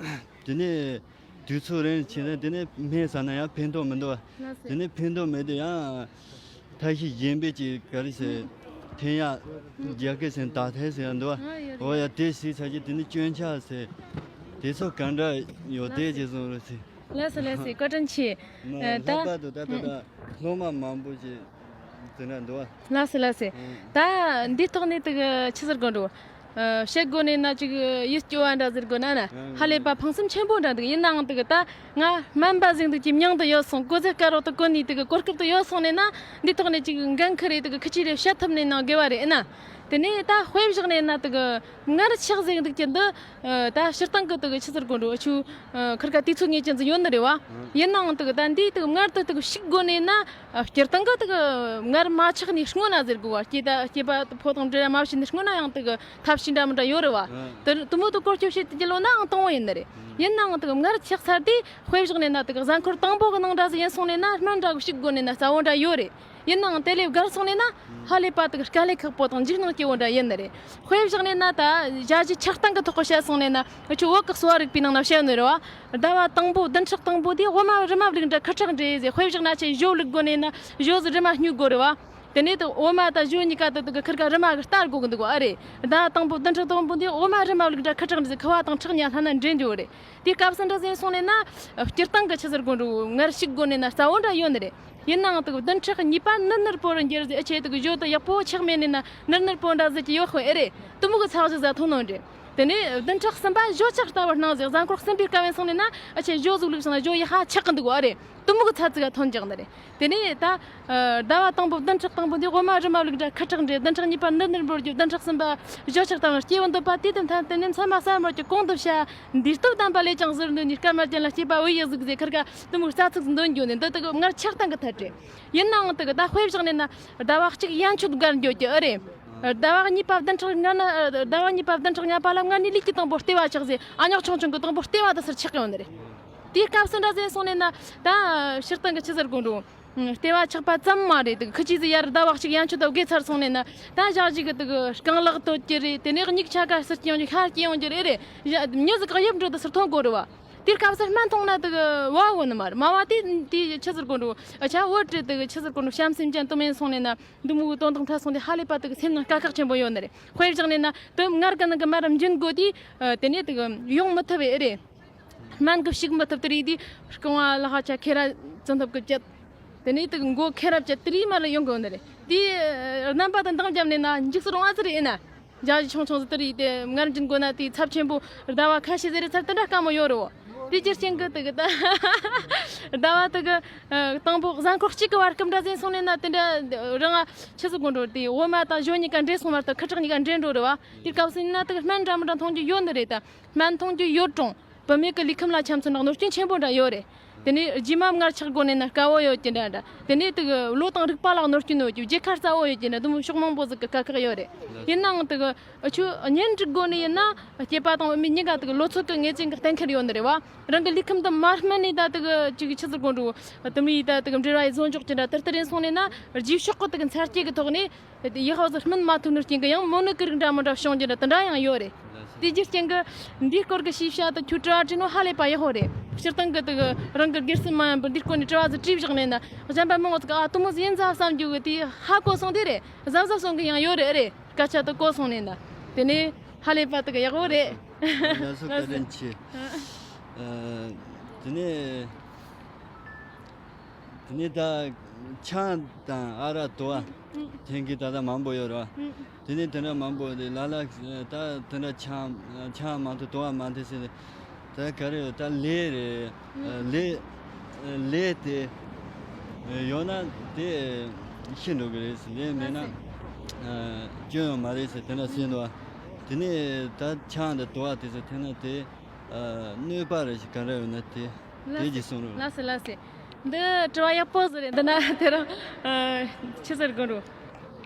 དེ་ནས་དུས་ཚོད་རིང་ཕྱིན་ན་དེ་ནས་སྨན་ཟ་ན་ཡང་ཕན་ཐོགས་མི་འདུག་བ། ལགས་སོ། དེ་ནས་ཕན་ཐོགས་མེད་དུས་ཡང་ཐབས་ཤེས་གཞན་པའི་ཅིག་ག་རེ་ཟེར། ཐོན་ཡག་རྒྱ་སྐད་ཟེར་ན་དག་ཐེར་ཟེར་ཡག་འདུག་བ། ཨ། ཡོད་རེད། འོ་ཡ། དེ་ཟོས་ཚར་རྗེས་དེ་ནས་སྐྱོན་ཆག་ཟེར། དེ་ཚོ་ག་འདྲ་ཡོད་དེ་ཅིག་གསུང་རོགས་ཟེར། ལགས་སོ་ལགས་སོ། བཀའ་དྲིན་ཆེ། ཨ། ད་ལྷག་པར་དུ་ད་ད་ལྟ་སློབ་མ་མང་པོ་ཅིག་དེ་འདྲ་འདུག་བ། ལགས་སོ་ལགས་སོ། ཨ། ད་འདིའི་ཐོག་ནས་དེ་གི་ཆི་ཟེར་དགོས་འགྲོ། ཨ། བཤད་དགོས་ནས་ན་ཅིག་ཡིད་སྐྱོ་བ་འདྲ་ཟེར་དགོས་ན་ན། ཨ། ཧ་ལས་པ་ཕངས་སེམས་ཆེན་པོ་འདྲ་འདུག་ཡིན་ནའང་དེ་གི་ད་ང་སྨན་པ་ཟིག་འདུག་ཀྱི་མྱིང་དུ་ཡོད་སོང་། གོ་ཚད་དཀའ་རོགས་དུ་གོ་ནས་དེ་གི་གོ་སྐབས་དུ་ཡོད་སོང་ནས་ན། འདིའི་ཐོག་ནས་ཅིག་འགན་ཁུར་རེ་དེ་གི་ཁི་ཆི་རེ་བཤད་ཐུབ་ནས་ན་དགོས་བ་རེད། ཨེ་ན། དེ་ནས་ད་དཔེ་བཞག་ནས་ན་དེ་གི་སྔར་ཆགས་ཟིག་འདུག་ཀྱི་འདི། ཨ། ད་སྤྱིར་བཏང་གི་དེ་གི་ཆི་ཟེར་དགོས་འགྲོ། ཨ། ཆུ། ཨ། ཁིར་ཀ་དུས་ཚོད་ངེས་ཅན་ཟིག་ཡོད་ནི་རེད་བ། ཨ། ཡིན་ནའང་དེ་གི་ད་འདིའི་དེ་གི་སྔར་དུ་དེ་གི་ཞིག་དགོས་ནས་ན། ཨ། སྤྱིར་བཏང་གི་དེ་གི་སྔར་མ་ཆགས་ནས་སྔོན་ན་ཟེར་དགོས་བ། སྐྱེས་ད་སྐྱེས་པ་ཕོ་དང་འབྲེལ་མ་བྱས་ནས་སྔོན་ན་ཡང་དེ་གི་ཐབས་ཤེས་འདྲ་མི་འདྲ་ཡོད་རེད་བ། ཨ། དེ་དེ་མོ་དེ་སྐོར་ཞིབ་བྱེད་དུ་རྒྱུ་ལོ་ནའང་དང་བོ་ཡིན་ནི་རེད། ཨ། ཡིན་ནའང་དེ་གི་སྔར་ཆགས་ཚར་དུས་དཔེ་བཞག་ནས་ན་དེ་གི་གཟའ་འཁོར་དང་པོ་གི་ནང་འདྲ་ཟིག་ཡིན་སོང་ནས་ན་སྨན་འདྲ་གི་ཞིག་དགོས་ནས་ན་རྩ་བོ་འདྲ་ཡོད་རེད། ཡིན་ནའང་དེ་ལས་བརྒལ་སོང་ནས་ན། ཧ་ལས་པ་དེ་གི་དཀའ་ལས་ཁག་པོ་དང་འཇིགས་སྣང་སྐྱེ་བོ་འདྲ་ཡིན་ནི་རེད། དཔེ་བཞག་ནས་ན་ད་ཞ་ཞི་ཆགས་སྟངས་གི་ཐོག་གི་བཤད་སོང་ནས་ན། ཨ། ཆུ་བོད་གི་གསོ་བ་རིག་པའི་ནང་ན་བཤད་ནི་རེད་བ། ཟླ་བ་དང་པོ་བདུན་ཕྲག་དང་པོ་དེ་འོ་མ་རི་མ་བླུགས་འདྲ་ཁུ་ཁྲག་འདྲེས་ཟེར། དཔེ་བཞག་ན་ཆེ་ཞོ་བླུགས་དགོས་ནས་ན་ཞོ་ཟི་རི་མ་སྨྱུག་དགོས་རེད་བ། དེ་ནས་དེ་འོ་མ་དང་ཞོ་གཉིས་ཀ་དེ་དེ་གི་ཁིར་ཀ་རི་མ་གི་ལྟ་དགོས་གི་འདུག་བ། ཨ་རེད། ཟླ་བ་དང་པོ་བདུན་ཕྲག་དང་པོ་འདི་འོ་མ་རི་མ་བླུགས་འདྲ་ཁུ་ཁྲག་འདྲེས་ཟེར། ཁུ་བ་དང་ཁྲག་གཉིས་ལྷན་ན་འདྲེས་འགྲོ་རེད། དེའི་སྐབས་སུ་འདྲ་ཟིན་སོང་ནས་ན། སྤྱིར་བཏང་གི་ཆི་ཟེར་དགོས་འགྲོ། སྔར་ཞིག་དགོས་ནས་ན་རྩ་བོ་འདྲ་ཡོད་ནི་རེད། ཡིན་ནའང་དེ་བདུན་ཕྲག་གཉིས་པ་ནུར་ནུར་པོ་རུ་འགྱུར་ཟེར། ཨ་ཆེ་དེ་གི་ཞོ་དེ་ཡག་པོ་ཆགས་མེད་ནས་ན་ནུར་ནུར་པོ་འདྲ་ཟེར་གྱི་ཡོད་ཁོ། ཨེ་རེད། དེ་མོ་གི་ཚགས་ཞིག་ཟ་ཐུང་ནོ་འདྲེ། དེ་ནས་བདུན་ཕྲག་གསུམ་པ་ཞོ་ཆགས་ལྟ་བུ་སྣང་ཟེར། གཟའ་འཁོར་གསུམ་པའི་སྐབས་ཡིན་སོང་ནས་ན། ཨ་ཆེ་ཞོ་ཟུག་བླུགས་སོང་ན་ཞོ་ཡག་ཧ་ཆགས་གི་འདུག་གོ། ཨ་རེད། དེ་མོ་གི་ཚ་ཚིག་ག་ཐོན་འཇགས་ནི་རེད། དེ་ནས་ད། ཨ། ཟླ་བ་དང་པོ་བདུན་ཕྲག་དང་པོ་འདི་འོ་མ་རི་མ་བླུགས་འདྲ་ཁུ་ཁྲག་འདྲེས། བདུན་ཕྲག་གཉིས་པ་ནུར་ནུར་པོ་རུ་འགྱུར། བདུན་ཕྲག་གསུམ་པ་ཞོ་ཆགས་ལྟ་བུ་སྐྱེ་བོ་འདོད་པ་དུས་དང་མཐུན། དེ་ནས་མཚན་མ་གསར་མར་གྱི་གོང་དུ་བྱ། འདིར་སྟོབས་ལྡན་པ་ལས་ཀྱང་གཟིར་འདོད་ནས། སྐར་མ་ཅན་ལ་སྐྱེས་པ་བུ་ཡི་གཟུགས་ཟེར། ཁིར་ཀ་དེ་མོ་རྩ་ཚིག་འདོན་རྒྱུ་ནས་འདི་དེ་གི་སྔར་ཆགས་སྟངས་གི་ཐད་རེད། ཡིན་ནའང་དེ་གི་ད་དཔེ་བཞག་ནས་ན་ཟླ་བ་གཅིག་ཡན་ཆོད་བརྒལ་འགྱོ་གི། ཨེ་རེད། ཟླ་བ་གཉིས་པ་བདུན་ཕྲག་ལྔ་ན། ཟླ་བ་གཉིས་པ་བདུན་ཕྲག་ལྔ་པ་ལ་སྔར་ནས་ལུས་ཀྱི་དང་པོ་ལྟེ་བ་ཆགས་ཟེར། ཨ་ཉག་ཆུང་ཆུང་གི་དང་པོ་ལྟེ་བ་དེ་སར་ཆགས་ཡོང་ནི་རེད། དེའི་སྐབས་སུ་འདྲ་ཟེར་སོང་ནས་ན། ད་སྤྱིར་བཏང་གི་ཆི་ཟེར་དགོས་འགྲོ། ལྟེ་བ་ཆགས་པ་ཙམ་མ་རེད། དེ་ཁི་ཆི་ཟིག་ཡར་ཟླ་བ་གཅིག་ཡན་ཆོད་དུ་བརྒལ་ཚར་སོང་ནས་ན། ད་ཞག་ཅིག་གི་དེ་གི་རྐང་ལག་གཏོད་ཀྱི་རེད། དེ་ནས་མྱིག་ཆ་ག་སེར་སྐྱེ་ཡོང་རྒྱུ། ཤ་སྐྱེ་ཡོང་རྒྱུ་རེད། རེད། མྱི་ཟིག་གི་དབྱིབས་འགྲོ་དུ་སུར་ཐོན་དགོས་རེད་བ། དེའི་སྐབས་སུ་སྨན་འཐུང་ན་དེ་གི་བ་བོ་ནི་མ་རེད། མ་བ་དེ་དེ་ཆི་ཟེར་དགོས་འགྲོ། ཨ་ཆ་བོད་རེད། དེ་གི་ཆི་ཟེར་དགོས་འགྲོ། བྱམས་སེམས་ཅན་དུ་མིན་སོང་ནས་ན། འདི་མོ་གི་དོན་དག་འཕྲད་སོང་དུས་ཧ་ལས་པ་དེ་གི་སེམས་ནང་དཀའ་ཁག་ཆེན་པོ་ཡོད་ནི་རེད། དཔེ་བཞག་ནས་ན་དེ་སྔར་གི་ནང་གི་མ་ར་འཇུན་དགོས་དུས། ཨ། དེ་ནས་དེ་གི་ཡོང་མི་ཐུབ་པས། ཨེ་རེད། སྨན་གི་ཞིག་མི་ཐུབ། དེ་རིགས་དེ་རྐང་བ་ལ་ཧ་ཆ་ཁེ་ར་བཙན་ཐབས་གི་བཅད། དེ་ནས་དེ་གི་མགོ་ཁེ་ར་བཅད། དེ་རིགས་མ་ར་ཡོང་གི་ཡོད་ནི་རེད། དེ་རྣམ་པ་དང་འདང་བརྒྱབ་ནས་ན་འཇིགས་སུ་རུང་བ་ཟིག་རེད། ཨེ་ན། རྒྱ་ཞིག་ཆུང་ཆུང་ཟིག་དེ་རིགས་དེ་སྔར་འཇུན་དགོས་ན་དེ་ཚབས་ཆེན་པོ་ཟླ་བ་ཁ་ཤས་ཟིག་རེད་ཚར། དེ་འདྲ་དཀའ་མོ་ཡོད་རེད་བ། དེ་རྒྱུ་རྐྱེན་གི་དེ་གི་ད་ཟླ་བ་དེ་གི། ཨ། དང་པོ་གཟའ་འཁོར་གཅིག་གི་བར་སྐབས་འདྲ་ཟིན་སོང་ནས་ན། དེ་འདྲ་རང་ང་ཆི་ཟིག་དགོས་འགྲོ། དེ་འོ་མ་དང་ཞོ་གཉིས་ཀ་འདྲེས་སོང་བར་དུ་ཁུ་ཁྲག་གཉིས་ཀ་འདྲེས་འགྲོ་རེད་བ། དེ་སྐབས་སུ་ཡིན་ན་དེ་གི་སྨན་འདྲ་མི་འདྲ་འཐུང་རྒྱུ་ཡོད་ནི་རེད། ད་སྨན་འཐུང་རྒྱུ་ཡོད་རུང་། བུད་མེད་ཀྱི་ལུས་ཁམས་ལ་ཆ་མཚོན་ན་གནོད་སྐྱོན་ཆེན་པོ་འདྲ་ཡོད་རེད། དེ་ནས་རྗེས་མ་མངལ་ཆགས་དགོས་ནས་ན་དཀའ་བོ་ཡོད་ཀྱི་འདྲ་འདྲ། དེ་ནས་དེ་གི་བློ་དང་རིག་པ་ལ་གནོད་སྐྱོན་ཡོད་ཀྱི། བརྗེད་ཁ་རྩ་བོ་ཡོད་ཀྱི་འདྲ། དེ་མོ་ཕྱོགས་མང་པོ་ཟིག་གི་དཀའ་ཁག་ཡོད་རེད། ཡིན་ནའང་དེ་གི་ཆུ་གཉེན་སྒྲིག་དགོས་ནས་ཡིན་ན། སྐྱེས་པ་དང་བུད་མེད་གཉིས་ཀ་དེ་གི་ལོ་ཚོད་ཀྱི་ངེས་ཅན་གྱི་གཏན་འཁེལ་ཡོད་ནི་རེད་བ། རང་གི་ལུས་ཁམས་དེ་མ་སྨིན་ནས་ད་དེ་གི་ཅིག་ཆི་ཟེར་དགོས་འགྲོ། དེ་མོ་ཡིས་ད་དེ་གི་འབྲེལ་བ་ཡི་བཟོ་འཇོག་ཀྱི་འདྲ། དེ་ལྟར་ཡིན་སོང་ནས་ན། རྗེས་ཕྱོགས་ཀྱི་དེ་གི་འཚར་སྐྱེ་གི་ཐོག་ནས། དེ་ཡག་པོ་ཟིག་སྨིན་མ་ཐུབ་ནོ་རྐྱེན་གྱིས་ཡང་མོ་ནི་ཀི་རིགས་འདྲ་མི་འདྲ་བྱུང་རྒྱུ་འདྲ་དེ་འདྲ་ཡང་ཡོད་རེད། དེ་རྒྱུ་རྐྱེན་གྱིས་འདིའི་སྐོར་གྱི་ཤེས་བྱ་དེ་ཁྱོད་དྲི་བ་དྲིས་ནོ་ཧ་ལས་པ་ཡག་པོ་རེད། སྤྱིར་བཏང་གི་དེ་གི་རང་གི་སྒེར་སེམས་མ་ཡིན་པར་འདིའི་སྐོར་ནས་དྲི་བ་ཟིག་དྲིས་བཞག་ནས་ན། གཞན་པ་མང་བོ་ཟིག་གིས་ཨ་དེ་མོ་ཟིག་ཡིན་ཟ་བསམ་རྒྱུ་གི་དེ་ཧ་གོ་སོང་དེ་རེད། གཟབ་གཟབ་སོང་གི་ཡང་ཡོད་རེད། ཨེ་རེད། སྐད་ཆ་དེ་གོ་སོང་ནས་ན། དེ་ནས་ཧ་ལས་པ་དེ་གི་ཡག་པོ་རེད། ལགས་སོ། བཀའ་དྲིན་ཆེ། ཨ། དེ་ནས། དེ་ནས་ད་ཆང་དང་ཨ་རག་དུ་བ་འཐེན་མཁན་ད་ལྟ་མང་པོ་ཡོད་རེད་བ། དེ་ནས་དེ་འདྲ་མང་པོ་དེ་ལ་ལ་ད་དེ་འདྲ་ཆང་ཆང་མ་འཐུང་དུ་བ་མ་འཐེན་ཟེར། ད་ག་རེ་ད་ལས་རེད། ལས་ལས་དེ་ཡོད་ན་དེ་ཤི་འགྲོ་གི་རེད་ཟེར། ལས་མེད་ན་སྐྱོན་ཡོད་མ་རེད་ཟེར། དེ་འདྲ་ཟེར་འདུག་བ། དེ་ནས་ད་ཆང་དང་དུ་བ་དེ་ཚོ་འཐེན་ན་དེ། ཨ། གནོད་པ་རེ་ཞིག་ག་འདྲ་ཡོད་ན་དེ་དེ་ལགས་ཀྱི་གསུང་རོགས། ལགས་སེ་ལགས་སེ། འདི་དྲི་བ་ཡག་པོ་ཟིག་རེད། འདི་ན་དེ་རིང་། ཨ། ཆི་ཟེར་དགོས་འགྲོ།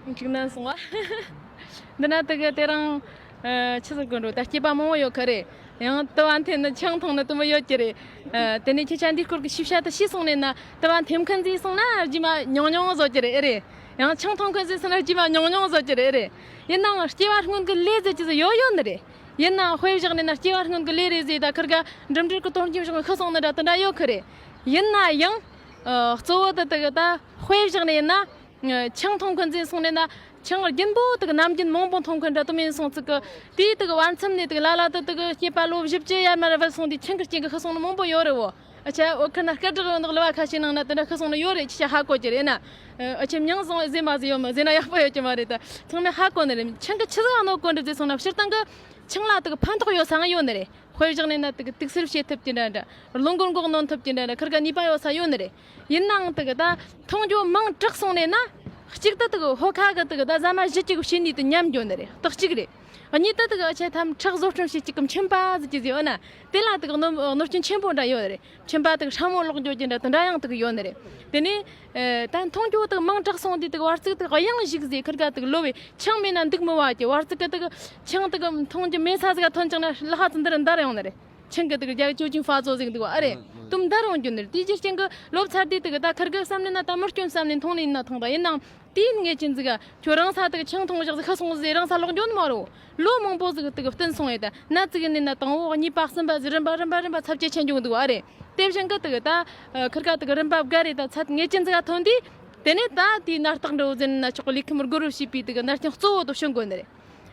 འཇིགས་སྣང་སོང་བ། འདི་ན་དེ་གི་དེ་རིང་། ཨ། ཆི་ཟེར་དགོས་འགྲོ། ད་སྐྱེས་པ་མང་བོ་ཡོད་ཁ་རེད། ཡང་དུ་བ་འཐེན་ནི་ཆང་འཐུང་ནི་དུ་མོ་ཡོད་ཀྱི་རེད། ཨ། དེ་ནས་ཁྱེད་ཅག་འདིའི་སྐོར་གྱི་ཤེས་བྱ་དུ་ཤེས་སོང་ནས་ན། དུ་བ་འཐེན་མཁན་ཟིག་སོང་ན་རྗེས་མ་ཉུང་ཉུང་བཟོ་ཀྱི་རེད། ཨེ་རེད། ཡང་ཆང་འཐུང་མཁན་ཟིག་སོང་ན་རྗེས་མ་ཉུང་ཉུང་བཟོ་ཀྱི་རེད། ཨེ་རེད། ཡིན་ནའང་སྐྱེ་བ་སྔོན་གྱི་ལས་ཟེར་གྱི་ཟིག་ཡོད་ཡོད་ནི་རེད། ཡིན་ནའང་དཔེ་བཞག་ནས་ན་སྐྱེ་བ་སྔོན་གྱི་ལས་རེད་ཟེར། ད་ཁིར་ག་འགྲིམ་འགྲུལ་གྱི་དོན་རྐྱེན་བཞག་ནས་ཤི་སོང་ནི་འདྲ་དེ་འདྲ་ཡོད་ཁི་རེད། ཡིན་ན་ཡང་། ཨ། གཙོ་བོ་དེ་དེ་གི་ད་དཔེ་བཞག་ནས་ན། ཆང་འཐུང་མཁན་ཟིག་སོང་ནས་ན། ཆང་རྒྱུན་པོ་དེ་གི་ནམ་རྒྱུན་མང་པོ་འཐུང་མཁན་འདྲ་དུ་མིན་སོང་ཙི་གི། དེའི་དེ་གི་བར་མཚམས་ནས་དེ་གི་ལ་ལ་དེ་དེ་གི་སྐྱེས་པ་ལོ་བཞི་བཅུ་ཡར་མར་བུད་སོང་དུས་ཆང་གི་རྐྱེན་གི་ཤི་སོང་ནི་མང་པོ་ཡོད་རེད་བོ། ཨ་ཆ་འོ་ཁེར་ན་སྐད་གྲགས་ཡོད་ནོ་གླུ་བ་ཁ་ཤས་ནང་ན་དེ་འདྲ་ཤི་སོང་ནི་ཡོད་རེད། ཁྱེད་ཆ་ཧ་གོ་གི་རེད་ན། ཨ་ཆ་མྱིང་བཟང་ཟེར་མ་ཟེར་ཡོད་མ་ཟེར་ན་ཡག་པོ་ཡོད་ཀྱི་མ་རེད། ད་ཚང་མས་ཧ་གོ་ནི་རེད། ཆང་གི་ཆི་ཟིག་གནོད་གོ་འདྲི་ཟེར་སོང་ན་སྤྱིར་བཏང་གི་ཆང་ལ་དེ་གི་ཕན་ཐོགས་ཡོད་ས་ཡོད་ནི་རེད། དཔེ་བཞག་ནས་ན་དེ་གི་དུག་སེལ་བྱེད་ཐུབ་ཀྱི་འདྲ་འདྲ། རླུང་མགོ་མགོ་གནོན་ཐུབ་ཀྱི་འདྲ་འདྲ། ཁིར་ག་ནུས་པ་ཡོད་ས་ཡོད་ནི་རེད། ཡིན་ནའང་དེ་གི་ད་འཐུང་རྒྱུ་མང་དྲགས་སོང་ནས་ན། གཅིག་ད་དེ་གི་ཕོ་ཁ་གི་དེ་གི་ད་ཟ་མ་གཞི་གཅིག་གི་བྱས་ནས་དེ་ཉམས་འགྱོ་ནི་རེད། དེ་གཅིག་རེད། གཉིས་ད་དེ་གི་ཨ་ཆེ་ཐམ་ཁྲག་བཟོ་སྐྲུན་བྱེད་ཅིག་གི་མཆིན་པ་ཟེར་གྱི་ཟེར་བ་ན། དེ་ལ་དེ་གི་གནོད་གནོད་སྐྱོན་ཆེན་པོ་འདྲ་ཡོད་རེད། མཆིན་པ་དེ་གི་ཧྲ་མོ་ལོག་འགྱོ་གྱི་འདྲ་དེ་འདྲ་ཡང་དེ་གི་ཡོད་ནི་རེད། དེ་ནས། ཨེ། ད་འཐུང་རྒྱུ་དེ་མང་དྲགས་སོང་དུས་དེ་བར་ཚིགས་དེ་གཡང་ཞིག་ཟེར། ཁིར་ག་དེ་གི་གློ་བའི་ཆང་མེད་ན་འདུག་མི་བ་གི་བར་ཚིགས་གི་དེ་གི་ཆང་དེ་གི་འཐུང་རྒྱུ་མེད་ས་ཟིག་ག་ཐོན་ཀྱང་ན་ལྷག་ཙམ་འདིར་འདར་ཡོང་ནི་རེད། ཆང་གི་དེ་གི་རྒྱ་གི་ཅོ་ཅིང་ཧྥ་ཙོ་ཟིག་འདུག་བ་ཨ་རེད། ཨ། ཨ། དུམ་འདར་ཡོང་རྒྱུ་ནི་རེད། དེའི་རྒྱུ་རྐྱེན་གི་ལོབས་ཚར་དུས་དེ་གི་ད་ཁིར་གི་བསམ་ནས་ན་ད་མི་སྐྱོན་བསམ་ནས་འཐུང་ནི་ཡིན་ན་འཐུང་། ད་ཡིན་ནའང་དེའི་ངེས་ཅན་ཟིག་ག་ཁྱོད་རང་ས་དེ་གི་ཆང་འཐུང་བཞག་ཟིག་ཤི་སོང་ཟིག་རང་ས་ལོག་འགྱོ་ནི་མ་རེད། ལོ་མང་པོ་ཟིག་དེ་གི་བསྟུན་སོང་ཡོད། ད་ན་ཙིག་ནས་ན་དང་པོ་གཉིས་པ་གསུམ་པ་ཟིག་རིམ་པ་རིམ་པ་རིམ་པ་ཚབས་ཆེ་ཆེ་འགྱོ་འདུག་བ་ཨ་རེད། དེ་བཞིན་གི་དེ་གི་ད་ཁིར་ག་དེ་གི་རིམ་པ་བརྒལ་རེ་ད་ཚད་ངེས་ཅན་ཟིག་ག་ཐོན་དུས། དེ་ནས་ད་དེའི་ནད་རྟགས་འདྲ་བོ་ཟེར་ན་ཆོག་གི། ལུས་ཁམས་རྒོལ་རུ་བྱེད་པའི་དེ་གི་ནད་རྐྱེན་གཙོ་བོ་དེ་བྱུང་དགོས་ནི་རེད།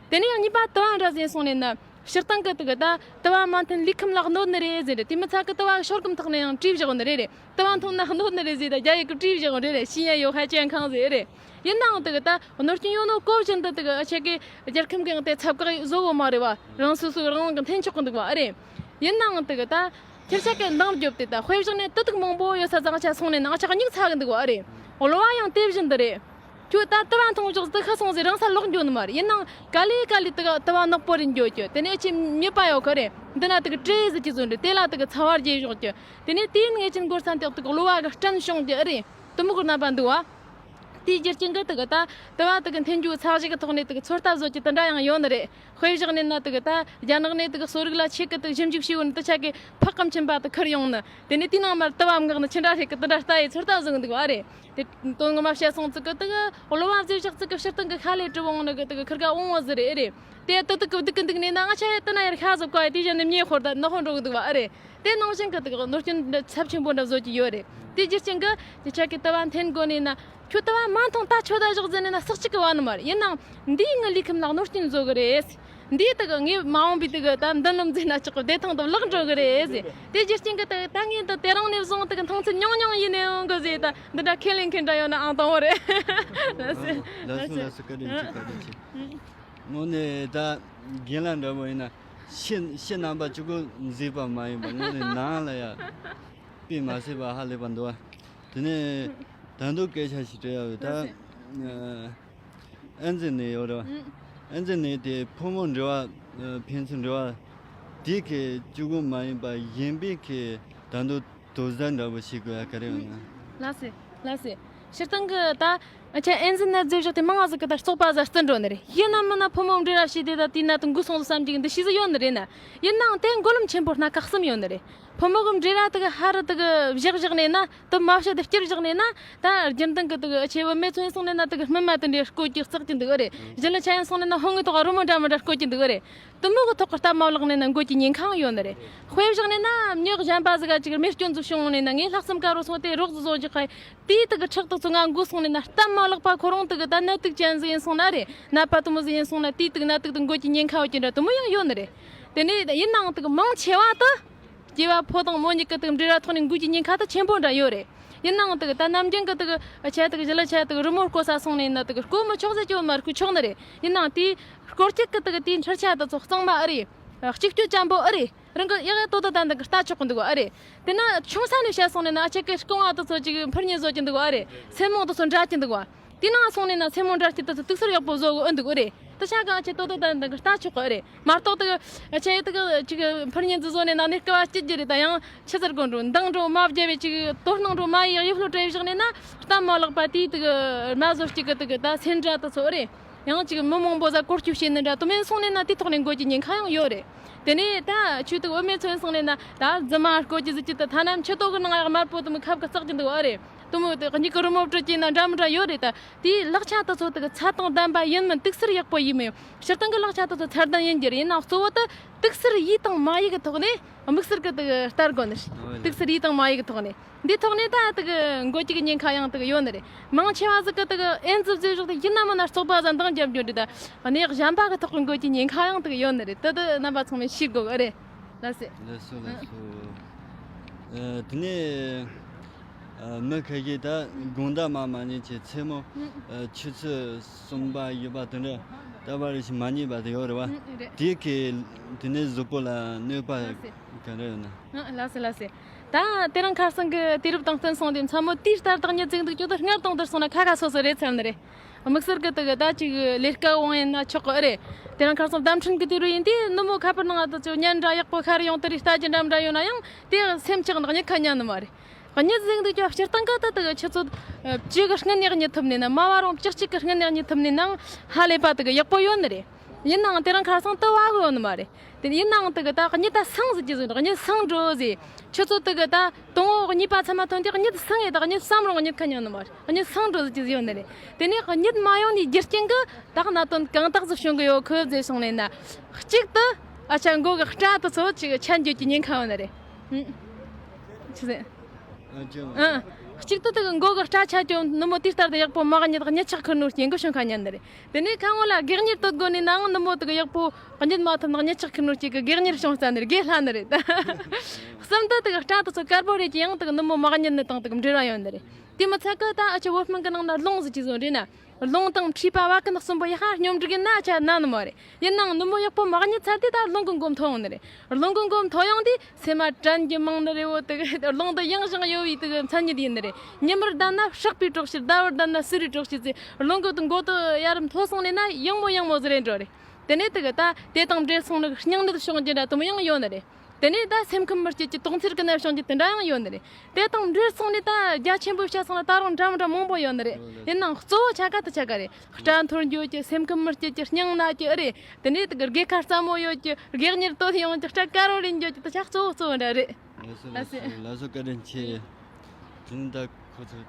དེ་ནས་ཡང་གཉིས་པ་དུ་བ་འདྲ་ཟེར་སོང་ནས་ན། སྤྱིར་བཏང་གི་དེ་གི་ད་དུ་བ་མ་འཐེན་ལུས་ཁམས་ལ་གནོད་ནི་རེད་ཟེར་རེད། དེ་མི་ཚད་གི་དུ་བ་ཤོར་གི་མཐོང་ནས་ཡང་བྲིས་བཞག་ནི་རེད་རེད། དུ་བ་འཐུང་ན་གནོད་ནི་རེད་ཟེར་ད་རྒྱ་ཡིག་གི་བྲིས་བཞག་ནི་རེད་རེད། ཤི་ཡ་ཡོད་ཧ་ཅང་ཁང་ཟེར་རེད། ཡིན་ནའང་དེ་གི་ད་གནོད་སྐྱོན་ཡོད་ནོ་གོ་བཞིན་དུ་དེ་གི་ཨ་ཆེ་གི་རྒྱལ་ཁམས་གི་ཡང་དེ་ཚབ་བཀག་བཟོ་གོ་མ་རེད་བ། རང་སོ་སོའི་རང་དབང་གི་འཐེན་ཆོག་གི་འདུག་བ་ཨ་རེད། ཡིན་ནའང་དེ་གི་ད་ཁྱེད་ཆ་གི་འདང་རྒྱོབ་དེ་ད་དཔེ་བཞག་ནས་དུ་དུག་མང་པོ་ཡོད་ས་ཙང་ཆ་སོང་ནས་ནང་ཆ་གི་མྱིག་ཚ་གི་འདུག་བ་ཨ་རེད། གློ་བ་ཡང་དེ་བཞིན་དུ་རེད། ཁྱོད་ད་དུ་བ་འཐུང་ཆོག་དུ་ཁ་སོང་ཟེར་རང་ས་ལོག་འགྱོ་ནི་མ་རེད། ཡིན་ནའང་ག་ལེ་ག་ལེ་དུ་དུ་བ་ནག་པོ་རེ་འགྱོ་རྒྱུ། དེ་ནས་ཅི་མྱི་པ་ཡོད་གི་རེད། འདི་ན་དུ་གི་བྲེ་ཟེར་གྱི་བཟོ་འདྲ་དེ་ལ་དུ་གི་ཚ་བ་རྒྱས་ཞོག་རྒྱུ། དེ་ནས་དེའི་ངེས་ཅན་འགོར་ས་དེ་དུ་གི་གློ་བ་གི་སྐྲན་བྱུང་རྒྱུ་ཨེ་རེད། དུ་མོ་གི་རྣམ་པ་འདུག་བ། དེའི་རྒྱུ་རྐྱེན་གི་དུ་གི་ད་དུ་བ་དུ་གི་འཐེན་རྒྱུ་ཚ་གཞི་གི་ཐོག་ནས་དུ་གི་ཚོད་ལྟ་བཟོ་རྒྱུ་དེ་འདྲ་ཡང་ཡོད་ནི་རེད། དཔེ་བཞག་ནས་ན་དུ་གི་ད་རྒྱ་ནག་ནས་དུ་གི་གསོ་རིག་ལ་ཆེད་གི་དུ་ཞིབ་འཇུག་བྱས་ཡོད་ནི་དུ་ཆ་གི་ཕག་གམ་ཆེན་པ་དུ་ཁུར་ཡོང་ནི། དེ་ནས་དེའི་ནང་མར་དུ་བ་མངགས་ནི་ཆི་འདྲ་རེད་གི་དུ་འདྲ་ལྟ་ཡི་ཚོད་ལྟ་བཟོ་གི་འདུག་བ་རེད། དེ་དོན་ངོ་མ་བཤད་སོང་ཙི་གི་དུ་གི་གློ་བ་བཟོས་བཞག་ཙི་གི་སྤྱིར་བཏང་གི་ཁ་ལས་གྲུབ་འོང་ནི་གི་དུ་གི་ཁུར་ག་འོང་བ་ཟི་རེད་ཨེ་རེད། དེ་དུ་དུ་གི་བདུག་གི་འདུག་ནས་ན་ང་ཆ་ཡི་དུ་ན་ཡར་ཤ་ཟོ་ག་ཡི་དེ་བཞིན་ནི་མྱེ་ཧོར་ད་ནག་ཧོ་འགྲོ་གི་འདུག་བ་ཨེ་རེད། དེ་ནང་བཞིན་གི་དུ་གི་གནོད་སྐྱོན་འདི་ཚབས་ཆེན་པོ་འདྲ་བཟོ་གི་ཡོད་རེད། དེ་རྒྱུ་རྐྱེན་གི་དེ་ཆ་གི་དུ་བ་འཐེན་དགོས་ནས་ན། ཁྱོད་དུ་བ་མ་འཐུང་ད་ཆོ་ད་བཞག་ཟེར་ནས་ན་སག་ཅིག་གི་བ་ནི་མ་རེད། ཡིན་ནའང་འདིས་ངའི་ལུས་ཁམས་ལ་གནོད་སྐྱོན་བཟོ་གི་རེད། འདིས་དུ་གི་ངའི་མ་འོངས་པའི་དུ་གི་ད་མདུན་ལམ་ཟེར་ན་ཆོག་གི་བདེ་ཐང་དུ་བརླག་འགྲོ་གི་རེད་ཟེར། དེ་རྒྱུ་རྐྱེན་གི་དུ་ད་ངས་འདི་དེ་རིང་ནས་བཟུང་དུ་གི་འཐུང་ཚུལ་ཉུང་ཉུང་ཡིན་ནས་ཡོང་གི་ཟེར། ད་འདི་འདྲ་ཁས་ལེན་མཁན་འདྲ་ཡོད་ན་ཨང་དང་བོ་རེད། ལགས་སོ་ལགས་སོ་ལགས་སོ། བཀའ་དྲིན་ཆེ། བཀའ་དྲིན་ཆེ། དངོས་གནས་ད་རྒན་ལགས་འདྲ་པོ་ཡིན་ན་ཕྱི་ཕྱི་རྣམ་པ་གཅིག་པུ་མཛེས་པ་མ་ཡིན་པ་དངོས་གནས་ནང་ལ་ཡ་དཔེ་མ་སྲིད་པ་ཧ་ལས་པ་འདུག་བ། དེ་ནས་ད་དུང་སྐད་ཆ་ཞིག་དྲི་ཡ་ཡོད་ད། ཨ་ཨེ་ཛི་ནད་ཡོད་རེད་བ། ཨེ་ཛི་ནད་དེ་ཕོ་མོ་འབྲེལ་བ་ཨ་ཕན་ཚུན་འབྲེལ་བ་དེ་གི་གཅིག་པུ་མ་ཡིན་པ་གཞན་པའི་གི་ད་དུང་དོགས་ཟ་འདྲ་པོ་ཞིག་དགོས་ཡ་ག་རེ་ཡོད་ན། ལགས་སེ། ལགས་སེ། སྤྱིར་བཏང་གི་ད་ཨ་ཆ་ཨེ་ཛི་ནད་བཟོས་བཞག་དེ་མང་ང་ཟིག་གི་ད་བཙོག་པ་ཟ་བརྩི་འགྲོ་ནི་རེད། ཡིན་ན་མིན་ན་ཕོ་མོ་འབྲེལ་བ་བྱས་དེ་ད་དེའི་ནད་དུ་འགོས་སོང་ཟིག་བསམ་གྱི་འདི་ཤེས་ཟིག་ཡོད་ནི་རེད་ན། ཡིན་ནའང་དེ་མགོ་ལོམ་ཆེན་པོ་སྣ་ཁ་གསུམ་ཡོད་ནི་རེད། ཕོ་མོ་གི་འབྲེལ་བ་དེ་གི་ཧ་རུ་དེ་གི་བཞག་བཞག་ནས་ན་དུ་མ་བཤད་དེ་བསྐྱུར་བཞག་ནས་ན། ད་རྒྱུན་ལྡན་གི་དེ་གི་ཨ་ཆེ་བུད་མེད་ཚོ་ཡིན་སོང་ནས་ན་དེ་གི་སྨིན་མ་དེ་འདྲའི་བསྐོལ་གྱི་བརྩེགས་ཀྱི་འདུག་གི་རེད། གཞི་ལ་ཆ་ཡིན་སོང་ནས་ན་ཧོང་གི་ཐོག་རི་མོ་འདྲ་མི་འདྲ་བསྐོལ་གྱི་འདུག་གི་རེད། དུ་མོ་གི་ཐོག་གི་སྟབས་མ་ལེགས་ནས་ན་འགོས་ཀྱི་ཉེན་ཁའང་ཡོད་ནི་རེད། དཔེ་བཞག་ནས་ན་མྱི་གཞན་པ་ཟིག་ག་ཅིག་རྨས་སྐྱོན་ཟིག་བྱུང་ནས་ན་ངས་ལྷག་བསམ་དཀར་པོ་སོང་དེ་རོགས་ཟིག་བཟོ་རྒྱུ་ཁ་ཡི། དེའི་དེ་གི་ཁྲག་དེ་ཚོ་ང་འགོས་སོང་ནས་ན་སྟབས་མ་ལེགས་པ་ཁོ་རང་དེ་གི་ད་ནད་དུག་ཅན་ཟིག་ཡིན་སོང་ན་རེད། ནད་པ་དུ་མོ་ཟིག་ཡིན་སོང་ན་དེའི་དེ་གི་ནད་དུག་དེ་འགོས་ཀྱི་ཉེན་ཁ་ཡོད་ཀྱི་འདྲ་དུ་མོ་ཡང་ཡོད་ནི་རེད། དེ་ནས་ཡིན་ནའང་དེ་གི་མང་ཆེ་བ་དེ། སྐྱེས་པ་ཕོ་དང་མོ་གཉིས་ཀྱི་དེ་འབྲེལ་བ་ཐོག་ནས་འགོས་ཀྱི་ཉེན་ཁ་དེ་ཆེན་པོ་འདྲ་ཡོད་རེད། ཡིན་ནའང་དེ་གི་ད་ནམ་རྒྱུན་གི་དེ་གི་ཆ་དེ་གི་ཞི་ལི་ཆ་དེ་གི་རི་མོ་བརྐོ་ས་སོང་ནས་ན་དེ་གི་བརྐོ་མི་ཆོག་ཟེར་གྱི་ཡོད་མ་རེད། བརྐོ་ཆོག་ནི་རེད། ཡིན་ནའང་དེའི་བརྐོ་སྤྱད་གི་དེ་གི་དེའི་འཕྲུལ་ཆས་དེ་ཚོ་གཙང་མ་ཨེ་རེད། གཅིག་གྱུར་ཅན་པོ་ཨེ་རེད། རང་གི་ཡག་ཡག་ཏོག་ཏོ་ད་འདི་གི་ལྟ་ཆོག་གི་འདུག་ཨེ་རེད། དེ་ན་ཆུང་ས་ནས་བཤད་སོང་ནས་ན་ཨ་ཅག་གི་རྐང་བ་དེ་ཚོ་ཅིག་འཕུར་མཉེན་བཟོ་གི་འདུག་ཨེ་རེད། སེན་མོ་དེ་ཚོ་འདྲ་གི་འདུག་བ། དེ་ནང་སོང་ནས་ན་སེན་མོ་འདྲ་སྐྱེ་དུས་དུག་སེལ་ཡག་པོ་བཟོ་གི་ཨེ་འདུག་ཨེ་རེད། དེ་ཆ་གང་ཆེ་ཏོག་ཏོ་ད་འདི་གི་ལྟ་ཆོག་གི་ཨེ་རེད། མ་གཏོགས་དེ་གི་ཆེ་དེ་གི་ཅིག་འཕུར་མཉེན་དུ་བཟོ་ནས་ན་ནི་སྐ་བ་སྐྱིད་རྒྱུ་རེད། ད་ཡང་ཆི་ཟེར་དགོས་འགྲོ་མདངས་འགྲོ་མ་བརྒྱབ་པའི་ཅིག་དོ་སྣང་འགྲོ་མ་ཡི་ཡག་ཡོད་ལོ་དྲན་བཞག་ནས་ན་སྟབས་མ་ལེགས་པ་དེའི་དེ་གི་རྨ་བཟོ་སྐྱེ་གི་དེ་གི་ད་སེན་འདྲ་དེ་ཚོ་ཨེ་རེད། ཡང་ཅིག་མི་མང་པོ་ཟ་བཀོལ་སྤྱོད་བྱེད་ནི་འདྲ་དུ་མེད་སོང་ནས་ན་དེ་ཐོག་ནས་འགོས་ཀྱི་ཉེན་ཁ་ཡང་ཡོད་རེད། དེ་ནས་ད་ཆུ་དུ་བུད་མེད་ཚོ་ཡིན་སོང་ནས་ན། ད་རྫི་མ་རྐོ་གི་ཟིག་གི་ད་ཐ་ན་མཆུ་ཏོ་གི་ནང་ཡག་དམར་པོ་དུ་མོ་ཁབ་གི་བརྩེགས་ཀྱི་འདུག་ཨ་རེད། དུ་མོ་དེ་གཉིས་ཀྱི་རི་མོ་བྲི་གི་ན་འདྲ་མི་འདྲ་ཡོད་རེད། ད་དེའི་ལག་ཆ་དུ་ཚོ་དུ་ཚད་དང་ལྡན་པ་ཡིན་མིན། དུག་སེལ་ཡག་པོ་ཡིན་མིན། སྤྱིར་བཏང་གི་ལག་ཆ་དུ་ཚོ་ཚད་ལྡན་ཡིན་རྒྱུ་རེད། ཡིན་ན་གཙོ་བོ་དུ་དུག་སེལ་ཡིན་དང་མ་ཡིན་གི་ཐོག་ནས་དམིགས་བསལ་གི་དུ་ལྟ་དགོས་ནི་རེད། དུག་སེལ་ཡིན་དང་མ་ཡིན་གི་ཐོག་ནས། འདི་ཐོག་ནས་ད་དུ་གི་འགོ་གཅིག་གི་ཉེན་ཁ་ཡང་དུ་གི་ཡོད་ནི་རེད། མང་ཆེ་བ་ཟིག་གི་དུ་གི་ཨེ་འཛི་བཟོས་ཞོག་དུ་ཡིན་ན་མིན་ན་བཙོག་པ་ཟ་འདང་རྒྱབ་འགྱོ་འདི་ད། གནས་གཞན་པ་གི་ཐོག་གི་འགོ་གཅིག་ཉེན་ཁ་ཡང་དུ་གི་ཡོད་ནི་རེད། དུ་དུ་རྣམ་པ་ཚང་མས་ཤེས་དགོས་གི་རེད། ལགས་སེ། ལགས་སོ་ལགས་སོ། ཨ། དེ་ནས་ཨ། མི་ཁ་ཤས་ད་དགོང་དག་མ་མ་ཉལ་བྱས་མཚན་མོ་ཨ། ཆུ་ཚོད་གསུམ་པ་བཞི་པ་དེ་འདྲ་ད་བར་ཞིག་མ་ཉལ་བ་དེ་ཡོད་རེད་བ། ཨ། རེད། དེ་གི་དེ་ནས་གཟུགས་པོ་ལ་གནོད་པ་ལགས་སེ། ག་འདྲ་ཡོད་ན། ཨ། ལགས་སེ་ལགས་སེ། ད་དེ་རིང་ཁ་སང་གི་དུས་རབས་དང་བསྟུན་སོང་དུས་མཚན་མོ་དུས་ལྟར་བདག་ཉིད་ཟིན་འདུག་ཅོག་ཏུ་སྔར་དང་བསྡུར་སོང་ན་ཁ་ཁ་སོ་སོ་རེད་ཚར་ནི་རེད། དམིགས་བསལ་གི་དུ་གི་ད་ཅིག་ལས་ཀ་དབང་ཡིན་ན་ཆོག་གི་ཨེ་རེད། དེ་རིང་ཁ་སང་བརྡ་འཕྲིན་གི་དུས་རུ་ཡིན་དུས་ནུབ་མོ་ཁ་པར་ནང་ང་དུ་ཅོ་ཉན་འདྲ་ཡག་པོ་ཤར་ཡོང་དུས་རེད། ལྟ་རྒྱུ་འདྲ་མི་འདྲ་ཡོད་ན་ཡང་དེ་སེམས་ཆགས་འདུག་གཉིད་ཁ་ཉན་ནི་མ་རེད། གཉིད་ཟིན་འདུག་ཅོག་སྤྱིར་བཏང་གི་ད་དུ་གི་ཆུ་ཚོད་ཨ། བཅུ་གི་སྔུན་ནས་གཉིད་ཐུབ་ནས་ན། མ་བ་རུང་བཅུ་གཅིག་གི་སྔུན་ནས་གཉིད་ཐུབ་ནས་ན་ཧ་ལས་པ་དུ་གི་ཡག་པོ་ཡོད་ནི་རེད། ཡིན་ནའང་དེ་རིང་ཁ་སང་དུ་བ་གི་ཡོད་ནི་མ་རེད། དེ་ཡིན་ནའང་དུ་གི་ད་གཉིད་ད་སངས་ཟིག་གི་ཟིན་འདུག་གཉིད་སངས་འགྲོ་ཟེ། ཆུ་ཚོད་དུ་གི་ད་དང་བོ་གཉིས་པ་ཚང་མ་ཐོན་དུས་གཉིད་སངས་ཡས། ད་གཉིད་སངས་རུང་གཉིད་ཁ་ཉན་ནི་མ་རེད། གཉིད་སངས་འགྲོ་ཟིག་གི་ཡོད་ནི་རེད། དེ་ནས་གཉིད་མ་ཡོང་ནི་རྒྱུ་རྐྱེན་གི་ད་གནད་དོན་གང་དག་ཟིག་བྱུང་གི་ཡོད་གི་ཟེར་སོང་ནས་ན། གཅིག་ཏུ་ཨ་ཆ་མགོ་གི་སྐྲ་དུ་ཚོ་ཅིག་ཆད་འགྱོ་གི་ཉེན་ཁ་ཡོད་ནི་རེད། ཨུ། ཆི་ཟེར། ཨ། ཅི་ཡང་མ། ཨ། གཅིག་ཏུ་དུ་གི་མགོ་གི་སྐྲ་ཆད་ཀྱང་ནུབ་མོ་དུས་ལྟར་དུ་ཡག་པོ་མ་གཉིད་གཉིད་ཆག་ཁུར་ནོ་རྐྱེན་གི་བྱུང་ཁ་ཉན་ནི་རེད། དེ་ནས་ཁ་ངོ་ལ་སྒེག་གཉེར་གཏོད་དགོས་ནས་ནའང་ནུབ་མོ་དུ་གི་ཡག་པོ་གཉིད་མ་ཐུབ་ན་གཉིད་ཆག་ཁུར་ནོ་རྐྱེན་གི་སྒེག་གཉེར་བྱུང་ས་ནི་རེད། དགེ་སླ་ནི་རེད་ད། གསུམ་དུ་དུ་གི་སྐྲ་དུ་ཚོ་དཀར་པོ་རེད་ཀྱི་ཡང་དུ་གི་ནུབ་མོ་མ་གཉིད་ནི་དང་དུ་གི་འབྲེལ་བ་ཡོད་ནི་རེད། དེ་མི་ཚད་གི་ད་ཨ་ཆ་བོད་སྨན་གི་ནང་ན་རླུང་ཟིག་གི་བཟོ་རེད་ན། རླུང་དང་མཁྲིས་པ་བ་ཀུན་གསུམ་པོ་ཡ་ཧ་སྙོམས་སྒྲིག་ཡིན་ན་ཆ་ན་ནི་མ་རེད། ཡིན་ནའང་ནུབ་མོ་ཡག་པོ་མ་གཉིད་ཚར་དུས་ད་རླུང་གི་མགོ་མཐོ་ཡོང་ནི་རེད། རླུང་གི་མགོ་མཐོ་ཡོང་དུས་སེམས་མ་དྲན་གྱི་མང་ནི་རེད། འོ་དེ་གི་རླུང་དུ་ཡང་ཞིང་གཡོ་བའི་དེ་གི་མཚན་ཉིད་ཡིན་ནི་རེད། ཉི་མར་ལྡན་ན་ཧྲག་པའི་གྲོགས་ཤིག་ཟླ་བར་ལྡན་ན་བསིལ་བའི་གྲོགས་ཤིག་ཟེར། རླུང་གི་མགོ་དུ་ཡར་མཐོ་སོང་ནས་ན་ཡང་མོ་ཡང་མོ་ཟེར་རེ་འགྲོ་རེད། དེ་ནས་དེ་གི་ད་དེ་དང་འབྲེལ་སོང་ནི་སྙིང་ནད་བྱུང་རྒྱུ་འདྲ་དུ་མོ་ཡང་ཡོད་ནི་རེད། དེ་ནས་ད་སེམས་ཁམས་མི་སྐྱིད་ཀྱི་དོགས་འཚེར་གྱི་ནད་བྱུང་རྒྱུ་དེ་འདྲ་ཡང་ཡོད་ནི་རེད། དེ་དང་འབྲེལ་སོང་ནས་ད་རྒྱ་ཆེན་པོའི་ཆ་ཚང་ལ་ད་རུང་འདྲ་མི་འདྲ་མང་པོ་ཡོད་ནི་རེད། ཡིན་ནའང་གཙོ་བོ་ཆ་ག་དུ་ཆ་ག་རེད། སྐྲ་འཐོར་འགྱོ་གི། སེམས་ཁམས་མི་སྐྱིད་གི། སྙིང་ན་གི་ཨེ་རེད། དེ་ནས་དེ་གི་དགེ་ཁ་སྩ་མོ་ཡོད་གི། སྒེག་གཉེར་དོད་ཡོང་གི། སྐྲ་དཀར་རོ་ལེན་འགྱོ་གི། དེ་ཆ་གཙོ་བོ་གཙོ་བོ་འདྲ་རེད། ལགས་སོ་ལགས་སོ། ལགས་སོ། བཀའ་དྲིན་ཆེ། དེ་ནི་ད་ཁོ་ཚོ་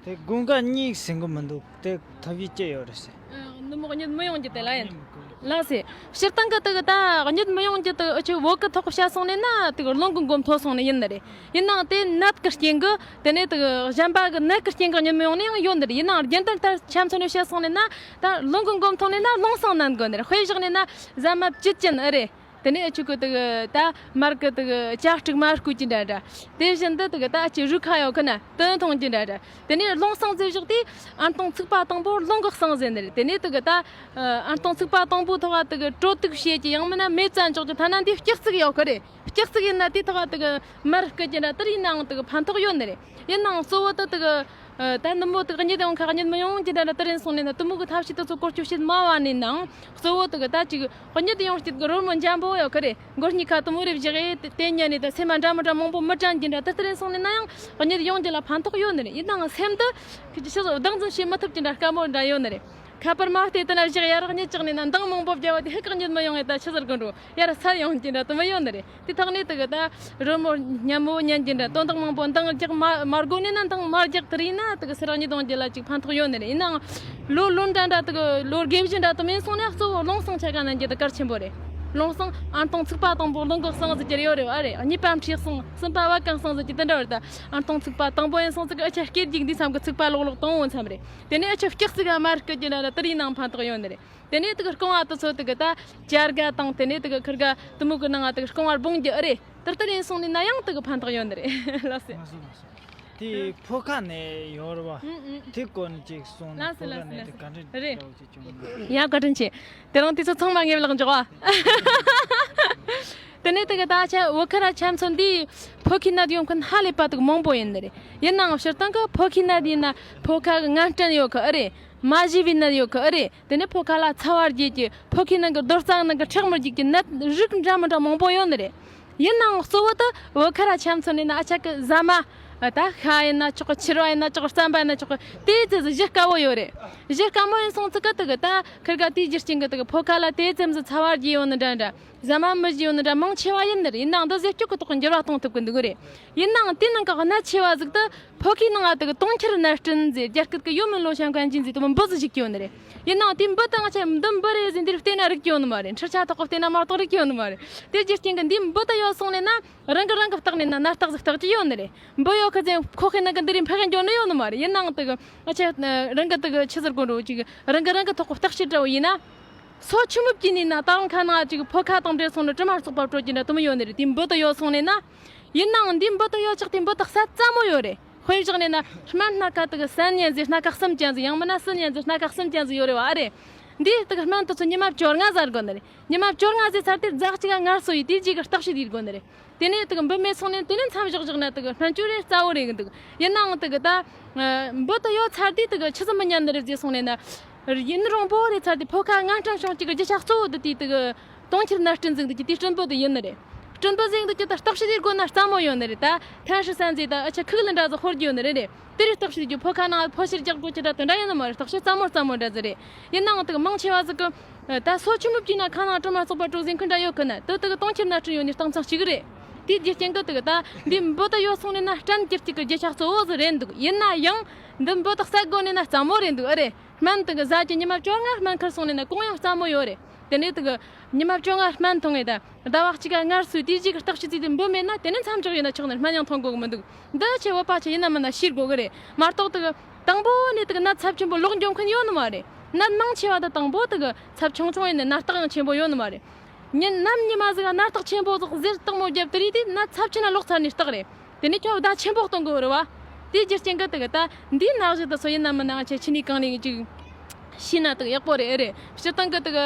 དེ་དགུན་ཁ་གཉིད་ཟིན་གི་མི་འདུག་དེ་ཐབས་ཤེས་ཅི་ཡོད་རེད་ཟེར། ཨ། ནུབ་མོ་གཉིད་མི་ཡོང་རྒྱུ་དེ་ལ་ཡིན། ལགས་སེ། སྤྱིར་བཏང་གི་དེ་གི་ད་གཉིད་མི་ཡོང་རྒྱུ་དེ་ཨ་ཆུ་བོད་གི་ཐོག་བཤད་སོང་ནས་ན་དེ་གི་རླུང་གི་མགོ་མཐོ་སོང་ནས་ཡིན་ནི་རེད། ཡིན་ནའང་དེ་ནད་ཀྱི་རྐྱེན་གི། དེ་ནས་དེ་གི་གཞན་པ་གི་ནད་ཀྱི་རྐྱེན་གི་གཉིད་མི་ཡོང་ནི་ཡང་ཡོད་ནི་རེད། ཡིན་ནའང་རྒྱུན་ལྡན་ལྟར་ཆ་མཚོན་ནས་བཤད་སོང་ནས་ན་ད་རླུང་གི་མགོ་མཐོ་ནས་ན་རླུང་སེང་ནད་དགོས་ནི་རེད། དཔེ་བཞག་ནས་ན་ཟ་མ་བཅུད་ཅན་ཨེ་རེད། དེ་ནས་ཨ་ཆུ་གི་དེ་གི་ད་མར་གི་དེ་གི་ལྕགས་སྤྲུག་མར་བསྐོལ་གྱི་འདྲ་འདྲ། དེ་བཞིན་དུ་དེ་གི་ད་ཨ་ཆུ་རུ་ཁ་ཡོད་གི་ན་དོན་མཐོང་གྱི་འདྲ་འདྲ། དེ་ནས་རླུང་སེང་ཟེར་བཞག་དུས་ཨན་སྟོང་ཚིགས་པ་དང་པོ་རླུང་གི་སེང་ཟེར་ནི་རེད། དེ་ནས་དེ་གི་ད་ཨན་སྟོང་ཚིགས་པ་དང་པོ་ཐོག་ག་དེ་གི་དྲོ་ཐུག་བྱེད་ཀྱི། ཡང་མིན་ན་མེ་བཙའ་འཇོག་གི། ཐ་ན་འདི་སྐྱི་ཚིགས་ཡོད་གི་རེད། སྐྱི་ཚིགས་ཡིན་ན་དེ་ཐོག་ག་དེ་གི་མར་བསྐོལ་གྱི་འདྲ་དེར་ཡིན་ནའང་དེ་གི་ཕན་ཐོགས་ཡོད་ནི་རེད། ཡིན་ནའང་གཙོ་བོ་དེ་དེ་གི་ཨ། ད་ནུབ་མོ་དེ་གཉིད་ཡོང་ཁ་གཉིད་མི་ཡོང་གི་འདྲ་འདྲ་དེ་རིང་སོང་ནས་ན་དེ་མོ་གི་ཐབས་ཤེས་དེ་ཚོ་སྐོར་སྐྱོད་བྱེད་མ་བ་ནས་ནའང་གཙོ་བོ་དེ་གི་ད་ཅིག་གཉིད་ཡོང་སྐྱིད་གི་རོལ་མོ་འཇམ་པོ་ཡོད་གི་རེད། མགོ་གཉིས་ཁ་དེ་མོ་རེ་བཞག་ཡས་དེ་ཉན་ནས་ད་སེམས་མ་འདྲ་མི་འདྲ་མང་པོ་མི་དྲན་གི་འདྲ་དེ་དེ་རིང་སོང་ནས་ན་ཡང་གཉིད་ཡོང་རྒྱུ་ལ་ཕན་ཐོགས་ཡོད་ནི་རེད། ཡིན་ནའང་སེམས་དེ་ཁྱི་ཆི་ཟིག་སྡང་འཛིན་བྱེད་མི་ཐུབ་གི་འདྲ་དཀའ་མོ་འདྲ་ཡོད་ནི་རེད། ཁ་པར་མ་བལྟས་དེ་ན་བཞག་ཡར་གཉིད་བཅག་ནས་ན་འདང་མང་པོ་བརྒྱབ་པ་དེ་ཧི་གི་གཉིད་མི་ཡོང་ངས་ད་ཆི་ཟེར་གི་འགྲོ། ཡར་སར་ཡོང་གི་འདྲ་དེ་མོ་ཡོད་ནི་རེད། དེ་ཐོག་ནས་དེ་གི་ད་རོལ་མོ་སྙན་མོ་ཉན་གྱི་འདྲ། དོན་དག་མང་པོ་འདང་རྒྱག་མ་མ་དགོས་ནས་ན་འདང་མ་རྒྱག་དེ་རིང་ན་དེ་གི་སེར་གཉིད་གཏོང་རྒྱུ་ལ་ཅིག་ཕན་ཐོགས་ཡོད་ནི་རེད། ཡིན་ནའང་ལོ་ལོན་འདྲ་འདྲ་དེ་གི་ལོ་རྒས་བཞི་འདྲ་དེ་མིན་སོང་ན་གཙོ་བོ་རླུང་སེང་ཆ་ག་ན་འགྱུར་དེ་གལ་ཆེན་པོ་རེད། རླུང་སེང་ཨན་སྟོང་ཚིགས་པ་དང་པོ་རླུང་གི་སེང་ཟེར་གྱི་ཡོད་རེད་བ་རེད། གཉིས་པ་མཁྲིས་སེང་། གསུམ་པ་བད་ཀན་སེང་ཟེར་གྱི་དེ་འདྲ་བ་རེད། ད་ཨན་སྟོང་ཚིགས་པ་དང་པོ་ཡིན་སོང་ཙི་གི་ཨ་ཆ་སྐེ་རྒྱུག་འདི་མཚམས་གི་ཚིགས་པ་ལོག་ལོག་དང་བོ་མཚམས་རེད། དེ་ནས་ཨ་ཆ་སྐྱི་ཚིགས་ག་མར་སྐད་ཀྱི་ན་ན་དེ་རིང་ནང་ཕན་ཐོགས་ཡོད་ནི་རེད། དེ་ནས་དེ་གི་རྐང་བ་དེ་ཚོ་དེ་གི་ད་བྱ་དགའ་དང་དེ་ནས་དེ་གི་ཁིར་ག་དེ་མོ་གི་ནང་ང་དེ་གི་རྐང་བ་སྦོང་རྒྱུ་ཨེ་རེད། དེར་དེ་རིང་སོང་ནས་ན་ཡང་དེ་གི་ཕན་ཐོགས་ཡོད་ནི་རེད། ལགས་སེ། ལགས་སོ་ལགས་སོ། དེ་ཕོ་ཁ་ནས་ཡོད་རེད་བ། ཨུ་ཨུ། དེ་སྐོར་ནས་ཅིག་གསུངས་ན། ལགས་སེ་ཕོ་ཁ་ལགས་སེ་ནས་དེ་ལགས་སེ། ག་འདྲ་རེད། འདྲ་བོ་ཅིག་བྱུང་ཡོད་རེད། ཡ་བཀའ་དྲིན་ཆེ། དེ་རིང་དུས་ཚོད་ཚང་མ་ངེས་ལག་འཇོག་བ། དེ་ནས་དེ་གི་ད་ཆ་བོད་ཁ་ར་ཆ་མཚོན་འདི་ཕོ་ཁའི་ནད་ཡོང་མཁན་ཧ་ལས་པ་དེ་གི་མང་པོ་ཡིན་ནི་རེད། ཡིན་ནའང་སྤྱིར་བཏང་གི་ཕོ་ཁའི་ནད་ཡིན་ན་ཕོ་ཁ་གི་ངན་སྐྲན་ཡོད་གི་ཨེ་རེད། མ་ཞི་བའི་ནད་ཡོད་གི་ཨེ་རེད། དེ་ནས་ཕོ་ཁ་ལ་ཚ་བ་རྒྱས་ཀྱི། ཕོ་ཁའི་ནང་གི་རྡོལ་རྩ་ནང་གི་ཁྲག་མི་རྒྱུག་གི་ནད་རིགས་འདྲ་མི་འདྲ་མང་པོ་ཡོད་ནི་རེད། ཡིན་ནའང་གཙོ་བོ་དེ་བོད་ཁ་ར་ཆ་མཚོན་ནས་ན་ཨ་ཆ་གི་ཟ་མ་ ད་ཤ་ཡིན་ན་ཆོག་གི། ཕྱུར་བ་ཡིན་ན་ཆོག་རྩམ་པ་ཡིན་ན་ཆོག་གི། དེའི་ཚེ་ཟིག་ཞེ་དཀའ་བོ་ཡོད་རེད། ཞེ་དཀའ་མོ་ཡིན་སོང་ཚིག་གི་དུ་གི་ད་ཁིར་ག་དེའི་རྒྱུ་རྐྱེན་གི་དུ་གི་ཕོ་ཁ་ལ་དེའི་ཙམ་ཟིག་ཚ་བ་རྒྱས་ཡོང་ནི་འདྲ་འདྲ། ཟ་མ་མི་རྒྱས་ཡོང་ནི་འདྲ་མང་ཆེ་བ་ཡིན་ནི་རེད། ཡིན་ནའང་འདི་ཟས་སྤྱོད་གི་ཐོག་གི་འགྱུར་བ་གཏོང་ཐུབ་གི་འདུག་གི་རེད། ཡིན་ནའང་དེའི་ནང་གི་གནད་ཆེ་བ་ཟིག་ཏུ་ཕོ་ཁའི་ནང་ང་དུ་གི་དུང་འཁྱིལ་ནད་རྐྱེན་ཟེར། རྒྱ་སྐད་གི་ཡོ་མིན་ལོ་ཤང་གན་ཅིན་ཟེར་དུ་མི་འབུ་ཟིག་ཞིག་གི་ཡོད་ནི་རེད། ཡིན་ནའང་དེའི་འབུ་དང་ང་ཆ་འདི་འབུ་རེད་ཟེར་འདིར་བལྟས་ན་རིག་གི་ཡོད་ནི་མ་རེད། འཕྲུལ་ཆ་ཐོག་གི་བལྟས་ན་མ་གཏོགས་རིག་གི་ཡོད་ནི་མ་རེད། དེ་རྒྱུ་རྐྱེན་གི་འདིའི་འབུ་དུ་ཡོད་སོང་ནས་ན། རང་གི་རང་གི་བརྟག་ནས་ན་ནད་རྟགས་ཟིག་བརྟག་གི་ཡོད་ནི་རེད། འབུ་ཡོད་ཁི་ཟེར་ཁོ་ཁི་ནང་གི་འདི་རིགས་འཕེལ་གི་འགྱོ་ནི་ཡོད་ནི་མ་རེད། ཡིན་ནའང་དུ་གི་ཨ་ཆ་རང་གི་དུ་གི་ཆི་ཟེར་དགོས་འགྲོ་ཅིག་རང་གི་རང་གི་ཐོག་གི་བརྟག་དཔྱད་འདྲ་བོ་ཡིན་ན། སོ་ཆུ་མོ་བཀྱིས་ནས་ན་ད་རུང་ཁ་ནང་ཅིག་ཕོ་ཁ་དང་འབྲེལ་སོང་ནས་དྲི་མ་བཙོག་པ་བྲོ་གི་འདྲ་དུ་མོ་ཡོད་ནི་རེད། དེ་འབུ་དུ་ཡོད་སོང་ནས་ན། ཡིན་ནའང་འདི་འབུ་དུ་ཡོད་ཆག་དེ་འབུ་དུ་ཟ་ཙམ་མོ་ཡོད་རེད། དཔེ་བཞག་ནས་ན་སྨན་སྣ་ཁ་དུ་གི་སན་ཉན་ཟེར། སྣ་ཁ་གསུམ་ཅན་ཟེར། ཡང་མིན་ན་སིན་ཉན་ཟེར། སྣ་ཁ་གསུམ་ཅན་ཟེར་ཡོད་རེད་བ། ཨ་རེད། འདིའི་དུ་གི་སྨན་དུ་ཚོ་ཉི་མ་བཅོ་ལྔ་ཟ་དགོས་ནི་རེད། ཉི་མ་བཅོ་ལྔ་ཟོས་ཚར་དུས་ཟླ་གཅིག་ག་ངལ་གསོ་ཡེ་དུས་རྗེས་ཀྱི་བརྟག་དཔྱད་ཡེ་དགོས་ནི་རེད། དེ་ནས་དུ་གི་འབུ་མེད་སོང་ནས་དེ་ནས་མཚམས་བཞག་བཞག་ན་དུ་གི་སྨན་བཅོས་རེ་རྩ་བོ་རེད་གི་འདུག་ཡིན་ནའང་དུ་གི་ད་འབུ་དུ་ཡོད་ཚར་དུས་དུ་གི་ཆི་ཟིག་མི་ཉན་ནི་རེད་ཟེར་སོང་ནས་ན། ཡུན་རིང་པོ་རེ་ཚར་དུས་ཕོ་ཁ་ངན་སྐྲན་བྱུང་གཅིག་གི་རྒྱུ་ཆ་གཙོ་བོ་དུ་དེ་དུ་གི་དུང་འཁྱིལ་ནད་རྐྱེན་ཟིག་འདུག་གི་དེའི་སྲིན་འབུ་དུ་ཡིན་ནི་རེད། སྲིན་འབུ་ཟིག་འདུག་གི་ད་བརྟག་དཔྱད་ཡེ་དགོས་ན་རྩ་མོ་ཡོད་ནི་རེད། ད་ཐན་ཧྲི་སན་ཟེར་ད་ཨ་ཆ་ཁུག་ལ་འདྲ་ཟིག་ཧོར་རྒྱུ་ཡོད་ནི་རེད་རེད། དེ་རེད་བརྟག་དཔྱད་ཡེ་རྒྱུ། ཕོ་ཁ་ནང་ཕོ་ཕྱིར་རྒྱག་དགོས་ཀྱི་འདྲ་དུ་འདྲ་ཡིན་ནི་མ་རེད། བརྟག་དཔྱད་རྩ་མོ་རྩ་མོ་འདྲ་ཟིག་རེད། ཡིན་ནའང་དུ་གི་མང་ཆེ་བ་ཟིག་གི་ད་སོ་ཆུ་མོ་བཀྱིས་ན་ཁ་ནང་དྲི་མ་བཙོག་པ་བྲོ་ཟིན་ཁུ་འདྲ་ཡོད་གི་ན། དུ་དུ་གི་དུང་འཁྱིལ་ནད་རྐྱེན་ཡོད་ནི་རྟགས་མཚན་གཅིག་རེད། དེའི་རྒྱུ་རྐྱེན་གི་དུ་གི་ད་འདི་འབུ་དུ་ཡོད་སོང་ནས་ན་སྐྲན་འཁྱིལ་གཅིག་གི་རྒྱུ་ཆ་གཙོ་བོ་ཟིག་རེད་འདུག་ཡིན་ན་ཡང་འདི་འབུ་དུ་ཟ་དགོས་ནས་ན་རྩ་མོ་རེད་འདུག་ཨ་རེད། སྨན་དུ་གི་ཟ་གི་ཉི་མ་བཅོ་ལྔ་སྨན་ཁུར་སོང་ནས་ན་གོང་ཡང་རྩ་མོ་ཡོད་རེད། དེ་ནས་དུ་གི་ཉི་མ་བཅོ་ལྔ་སྨན་འཐུང་ངེ་ད་ཟླ་བ་གཅིག་ག་ངལ་གསོས་དུས་རྗེས་ཀྱི་བརྟག་དཔྱད་ཡེ་དུས་འབུ་མེད་ན་དེ་ནས་མཚམས་འཇོག་ཡེ་ན་ཆོག་ནི་རེད། སྨན་ཡང་འཐུང་དགོས་གི་མི་འདུག་འདི་ཆེ་བོད་པ་ཆེ་ཡིན་ན་མིན་ན་ཤེས་དགོས་གི་རེད་མ་གཏོགས་དུ་གི་དང་པོ་ནས་དུ་གི་ནད་ཚབས་ཆེན་པོ་ལོག་འགྱོ་མཁན་ཡོད་ནི་མ་རེད། ནད་མང་ཆེ་བ་དུ་དང་པོ་དུ་གི་ཚབས་ཆུང་ཆུང་ཡིན་ནི་ནད་རྟགས་ཡང་ཆེན་པོ་ཡོད་ནི་མ་རེད། ཉིན་ནམ་ཉི་མ་ཟིག་ག་ནད་རྟགས་ཆེན་པོ་ཟིག་གཟེར་སྟག་མོ་བརྒྱབ་དུ་རེད་དེ་ནད་ཚབས་ཆེ་ན་ལོག་ཚར་ནི་རྟགས་རེད། དེ་ནས་ཁྱོད་བརྡ་ཆེན་པོ་གཏོང་དགོས་རེད་བ། དེའི་རྒྱུ་རྐྱེན་གི་དུ་གི་ད་འདིའི་ནད་གཞི་དུ་སོ་ཡིན་ན་མིན་ན་ང་ཆ་ཆི་ནས་གང་ནས་ཅིག་ཤེས་ན་དུ་ཡག་པོ་རེད། ཨེ་རེད། སྤྱིར་བཏང་གི་དུ་གི་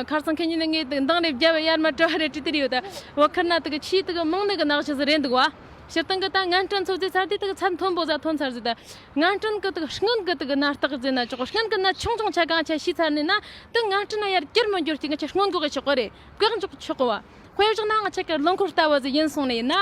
ཁར་སང་ཁེ་ཉིན་ནས་ངས་དུ་འདང་རེ་བརྒྱབ་ཡར་མར་དྲི་བ་རེ་དྲིས་དེ་རེད་ཡོད་ད། བོད་ཁུལ་ན་དུ་གི་ཆེས་དུ་གི་མང་ནི་གི་ནད་གཞི་ཟིག་རེད་འདུག་བ། སྤྱིར་བཏང་གི་ད་ངན་སྐྲན་ཚོ་ཚེ་ཚར་དུས་དུ་གི་ཚབས་མཐོན་པོ་ཟ་ཐོན་ཚར་ཟིག་ད། ངན་སྐྲན་གི་དུ་གི་སྔོན་གི་དུ་གི་ནད་རྟགས་ཟེར་ན་ཆོག་སྔོན་གི་ནད་ཆུང་ཆུང་ཆ་གང་ཆ་ཤེས་ཚར་ནས་ན་དུ་ངན་སྐྲན་ན་ཡར་གྱུར་མི་འགྱུར་གྱི་ང་ཆ་སྔོན་འགོག་གི་ཆོག་གི་རེད། བཀག་འཇོག་ཆོག་གི་བ། དཔེ་བཞག་ན་ང་ཆ་གི་རླངས་འཁོར་ལྟ་བུ་ཟིག་ཡིན་སོང་ནས་ཡིན་ན།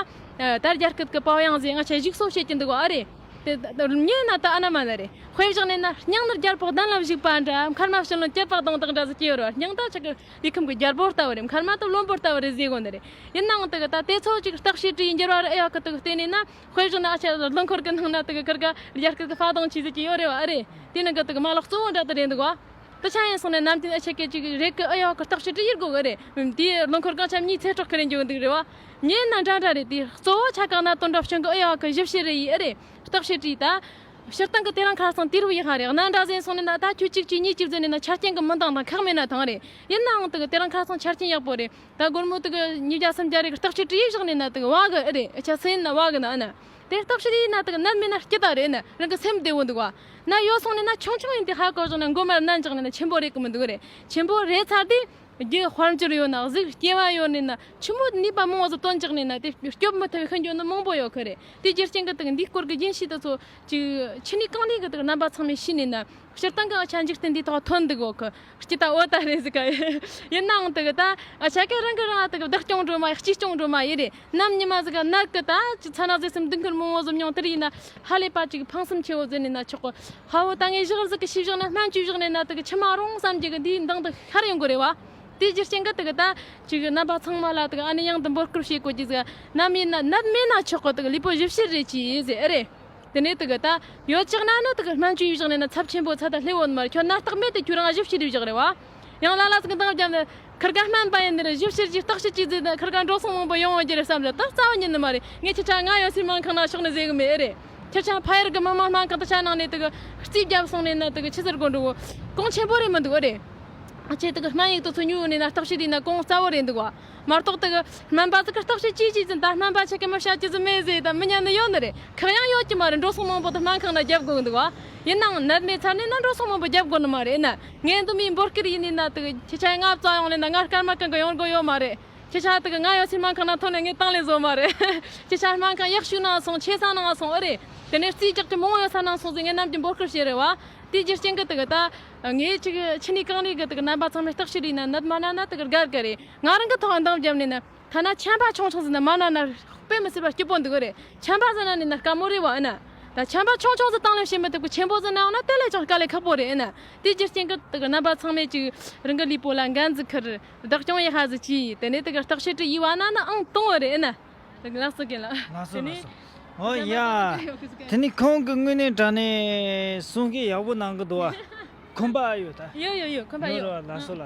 ད་རྒྱ་སྐད་གི་པའོ་ཡང་ཟིག་ང་ཆ་གཞུག་གསོ་བྱེད་ཀྱི་འདུག་ག་ཨ་རེད། དེ་ཉེ་ན་ད་ཨ་ན་མ་ན་རེད། དཔེ་བཞག་ནས་ན་སྙིང་ནི་རྒྱལ་པོ་གདན་ལ་བཞུགས་པ་འདྲ། མཁལ་མ་ཕྱི་ལོན་སྐྱེས་པ་གདོང་དག་འདྲ་ཟིག་སྐྱེ་ཡོད་རེད་བ། སྙིང་ད་ཆ་གི་ལུས་ཁམས་ཀྱི་རྒྱལ་པོ་ལྟ་བུ་རེད། མཁལ་མ་ད་བློན་པོ་ལྟ་བུ་རེད་ཟེར་གོ་ནི་རེད། ཡིན་ནའང་དུ་གི་ད་དེ་ཚོ་ཅིག་བརྟག་དཔྱད་བྱས་འགྱུར་བ་རེ་ཨེ་ཡོད་གི་དུ་གི་བལྟས་ནས་ན། དཔེ་བཞག་ན་ཨ་ཆ་རླངས་འཁོར་གི་ནང་ན་དུ་གི་ཁིར་ག་རྒྱ་སྐད་གི་ཕ་དང་ཆི་ཟིག་གི་ཡོད་རེད་བ། ཨ་རེད། དེ་ནང་གི་དུ་གི་མ་ལག་གཙོ་བོ་འདྲ་དུ་རེད་འདུག་བ། དུ་ཆ་ཡིན་སོང་ནས་ནམ་རྒྱུན་ཨ་ཆ་སྐད་ཅིག་རེད་གི་ཨེ་ཡོད་གི་བརྟག་དཔྱད་བྱས་ཡེ་དགོས་གི་རེད། དེའི་རླངས་འཁོར་གང་ཆ་མིའི་ཚེ་སྲོག་ཁུར་རེ་འགྱོ་གི་འདུག་རེད་བ། ཉེ་ན་འདྲ་འདྲ་རེད། དེ་གཙོ་བོ་ཆ་གང་ན་དོན་འགྲོ་བྱུང་གི་ཨེ་ཡོད་གི་ཞིབ་བཤེར་རེ་ཡེ་ཨ་རེད། བརྟག་དཔྱད་བྱས་ད། སྤྱིར་བཏང་གི་དེ་རིང་ཁ་སང་དུས་རབས་ཡག་ཧ་རེད། གནའ་འདྲ་ཟིག་ཡིན་སོང་ནས་ན་ད་ཁྱོད་གཅིག་གཅིག་གཉིས་གཅིག་ཟེར་ནས་ན་ཆ་རྐྱེན་གི་མི་འདང་དང་ཁག་མེད་ན་ཐང་རེད། ཡིན་ནའང་དུ་གི་དེ་རིང་ཁ་སང་ཆ་རྐྱེན་ཡག་པོ་རེད། ད་སྒོར་མོ་དུ་གི་ཉིས་བརྒྱ་སུམ་བརྒྱ་རེ་གི་བརྟག་དཔྱད་བྱས་བཞག་ནས་ན་དུ་གི་བ་གི་ཨེ་རེད། ཨ་ཆ་སུ་ཡིན་ན་བ་གི་ན་ཨ་ན། དེ་བརྟག་དཔྱད་ཡེ་ན་དུ་གི་ནད་མེད་ན་སྐྱིད་ད་རེད་ན་རང་གི་སེམས་བདེ་བོ་འདུག་བ། ན་ཡོད་སོང་ནས་ན་ཆུང་ཆུང་ཡིན་དུས་ཧ་གོ་བཞག་ན་མགོ་མར་ནན་བཞག་ནས་ན་ཆེན་པོ་རེད་གི་མི་འདུག་རེད། ཆེན་པོ་རེད་ཚར་དུས། རྒྱུ་དཔལ་འབྱོར་ཡོད་ན་གཟུགས་སྐྱེ་བ་ཡོད་ནས་ན་ཆུ་མོ་ནུས་པ་མང་བ་ཟིག་བཏོན་བཞག་ནས་ན་དེ་སྐྱོབ་མི་ཐུབ་པའི་ཤི་འགྱོ་ནི་མང་པོ་ཡོད་ཁི་རེད། དེ་རྒྱུ་རྐྱེན་གི་དུ་གི་འདིའི་སྐོར་གི་རྒྱུན་ཤེས་དུ་ཚོ་ཅིག་ཆི་ནས་གང་ནས་གི་དུ་གི་རྣམ་པ་ཚང་མས་ཤེས་ནས་ན་སྤྱིར་བཏང་གི་ཨ་ཆ་འཇིག་རྟེན་འདིའི་ཐོག་ཐོན་འདུག་གོ་ཁི། སྐྱིད་ད་འོ་ད་རེད་ཟིག་ག་ཡིན་ནའང་དུ་གི་ད་ཨ་ཆ་གི་རང་གི་རང་ཨ་དུ་གི་བདག་སྐྱོང་འགྲོ་མ་ཡིན། གཅེས་སྐྱོང་འགྲོ་མ་ཡིན་རེད། ནམ་ཉི་མ་ཟིག་ག་ནད་གི་ད་ཅི་ཚ་ན་ཟེར་སེམས་སྡུག་ཁུར་མང་བོ་ཟིག་མྱོང་དེ་རེད་ཡིན་ན་ཧ་ལས་པ་ཅིག་ཕངས་སེམས་ཆེ་བོ་ཟེར་ནས་ན་ཆོག་གི། ཧ་བོ་ད་ངས་ཞག་ཟིག་གི་ཤེས་བཞག་ན་སྨན་བཅོས་བཞག་ནས་ན་དུ་གི་ཕྱི་མ་རུང་བསམ་གྱི་གི་འདིའི་མདང་དུ་ཤར་ཡོང་གི་རེད་བ། དེའི་རྒྱུ་རྐྱེན་གི་དུ་གི་ད་ཅིག་རྣམ་པ་ཚང་མ་ལ་དུ་གི་ཨ་ནི་ཡང་དུ་འབོད་སྐུལ་བྱེད་དགོས་ཀྱི་ཟིག་ནམ་ཡིན་ན་ནད་མེད་ན་ཆོག་གི་དུ་གི་ལུས་པོ་ཞིབ་བཤེར་རེ་བྱེད་ཟེར་ཨེ་རེད། དེ་ནས་དུ་གི་ད་ཡོད་ཅག་ན་ནི་དུ་གི་སྨན་བཅོས་བཞག་ནས་ན་ཚབས་ཆེན་པོ་ཚ་ད་སླེབས་འོང་མ་རེད། ཁྱོད་ནད་རྟགས་མེད་དུ་ཁྱོད་རང་ཞིབ་བཤེར་རེ་བཞག་རེད་བ། ཡང་ལ་ལ་ཟིག་གི་མདང་བརྒྱབ་ནི་ཁིར་ག་སྨན་པ་ཡིན་ནི་རེད། ཞིབ་བཤེར་གྱི་བརྟག་དཔྱད་ཀྱི་ཟེར་ན་ཁིར་ག་འགྲོ་སོང་མང་པོ་ཡོང་བ་རྒྱུ་རེད་བསམ་རེད། ད་རྩ་བ་ཉིད་ནི་མ་རེད། ངས་ཁྱེད་ཅག་ང་ཡོད་སའི་སྨན་ཁང་ན་ཕྱོགས་ནས་ཟེར་གི་མེད་ཨེ་རེད། ཁྱེད་ཅག་ཕ་ཡུལ་གི་མི་མང་སྨན་ཁང་དུ་ཆ་ནང་ནས་དུ་གི་རྩིས་བརྒྱབ་སོང་ནས་ན་དུ་གི་ཆི་ཟེར་དགོས་འགྲོ་གོ། གོང་ཆེན་པོ་རེད་མི་འདུག་ཨེ་རེད། ཁྱེད་དུ་གི་སྨན་ཡིག་དུ་ཚོ་ཉོས་ནས་ན་བརྟག་དཔྱད་དེ་ན་གོང་རྩ་བོ་རེད་འདུག་བ། མ་གཏོགས་དུ་གི་སྨན་པ་ཚོ་གི་བརྟག་དཔྱད་ཅིའི་ཅིའི་ཟིན་ད་སྨན་པ་ཆ་གི་མི་བྱ་རྒྱུ་ཟིག་མེད་ཟེར་ད་མི་ཉན་ནི་ཡོད་ནི་རེད། ཁག་ཡང་ཡོད་ཀྱི་མ་རེད། འགྲོ་སོང་མང་པོ་དུ་སྨན་ཁང་ན་རྒྱབ་དགོས་འདུག་བ། ཡིན་ནའང་ནད་མེད་ཚར་ནས་ན་འགྲོ་སོང་མང་པོ་རྒྱབ་དགོས་ནི་མ་རེད་ན། ངས་འདི་མིའི་འབོད་སྐུལ་ཡིན་ནི་ན་དུ་གི་ཁྱེད་ཅག་ང་རྩ་ཡོང་ནས་ན་ང་སྐར་མ་གང་གི་ཡོང་དགོས་ཡོད་མ་རེད། ཁྱེད་ཅག་སྨན་ཁང་དུ་གི་ང་ཡོད་སའི་སྨན་ཁང་ན་ཐོན་ནས་ངས་བཏང་ལས་བཟོ་མ་རེད། ཁྱེད་ཅག་སྨན་ཁང་ཡག་ཤོས་ནང་སོང་ཆེ་ས་ནང་སོང་ཨེ་རེད། དེ་ནས་རྩིས་རྒྱག་གི་མང་ཡོད་ས་ནང་སོང་ཟིག་ངས་ནམ་རྒྱུན་འབོད་སྐུལ་བྱེད་རེད་བ། དེའི་རྒྱུ་རྐྱེན་གི་དུ་གི་ད་ངས་ཅིག་ཆི་ནས་གང་ནས་གི་དུ་གི་རྣམ་པ་ཚང་མས་བརྟག་དཔྱད་ཡིན་ན་ནད་མ་ན་ན་དུ་གི་དགའ་གི་རེད། ང་རང་གི་ཐོག་འདང་བརྒྱབ་ནས་ན་ཐ་ན་ཆམ་པ་ཆུང་ཆུང་ཟིག་ན་མ་ན་ན་ དཔེ་མི་སྲིད་པ་སྐྱིད་པོ་འདུག་གི་རེད། ཆམ་པ་ཟེར་ན་ནི་ན་དཀའ་མོ་རེད་བ་ཨེ་ན། ད་ཆམ་པ་ཆུང་ཆུང་ཟིག་བཏང་ལེན་བྱེད་མི་ཐུབ་གི། ཆེན་པོ་ཟིག་ན་ཡོང་ན་དེ་ལས་ཀྱང་དཀའ་ལས་ཁག་པོ་རེད་ཨེ་ན། དེ་རྒྱུ་རྐྱེན་གྱིས་དེ་གི་རྣམ་པ་ཚང་མས་ཅིག་རང་གི་ལུས་པོ་ལ་འགན་ཟིག་ཁུར། བདག་སྐྱོང་ཡེ་ཧ་ཟིག་གྱིས། དེ་ནས་དེ་གི་བརྟག་དཔྱད་ཡེ་བ་ན་ནི་ཨང་དང་པོ་རེད་ཨེ་ན། ལགས་སོ་རྒན་ལགས། ལགས་སོ། དེ་ནས་ལགས་སོ། ཨོ་ཡ། དེ་ནས་ཁོང་གི་དངོས་གནས་དྲང་གནས་གསུང་སྐད་ཡག་པོ་གནང་གི་འདུག་བ། ཁོམ་པ་ཡོད་ད། ཡོད་ཡོད་ཡོད། ཁོམ་པ་ཡོད། ཡོད་རེད་བ། ལགས་སོ་ལགས།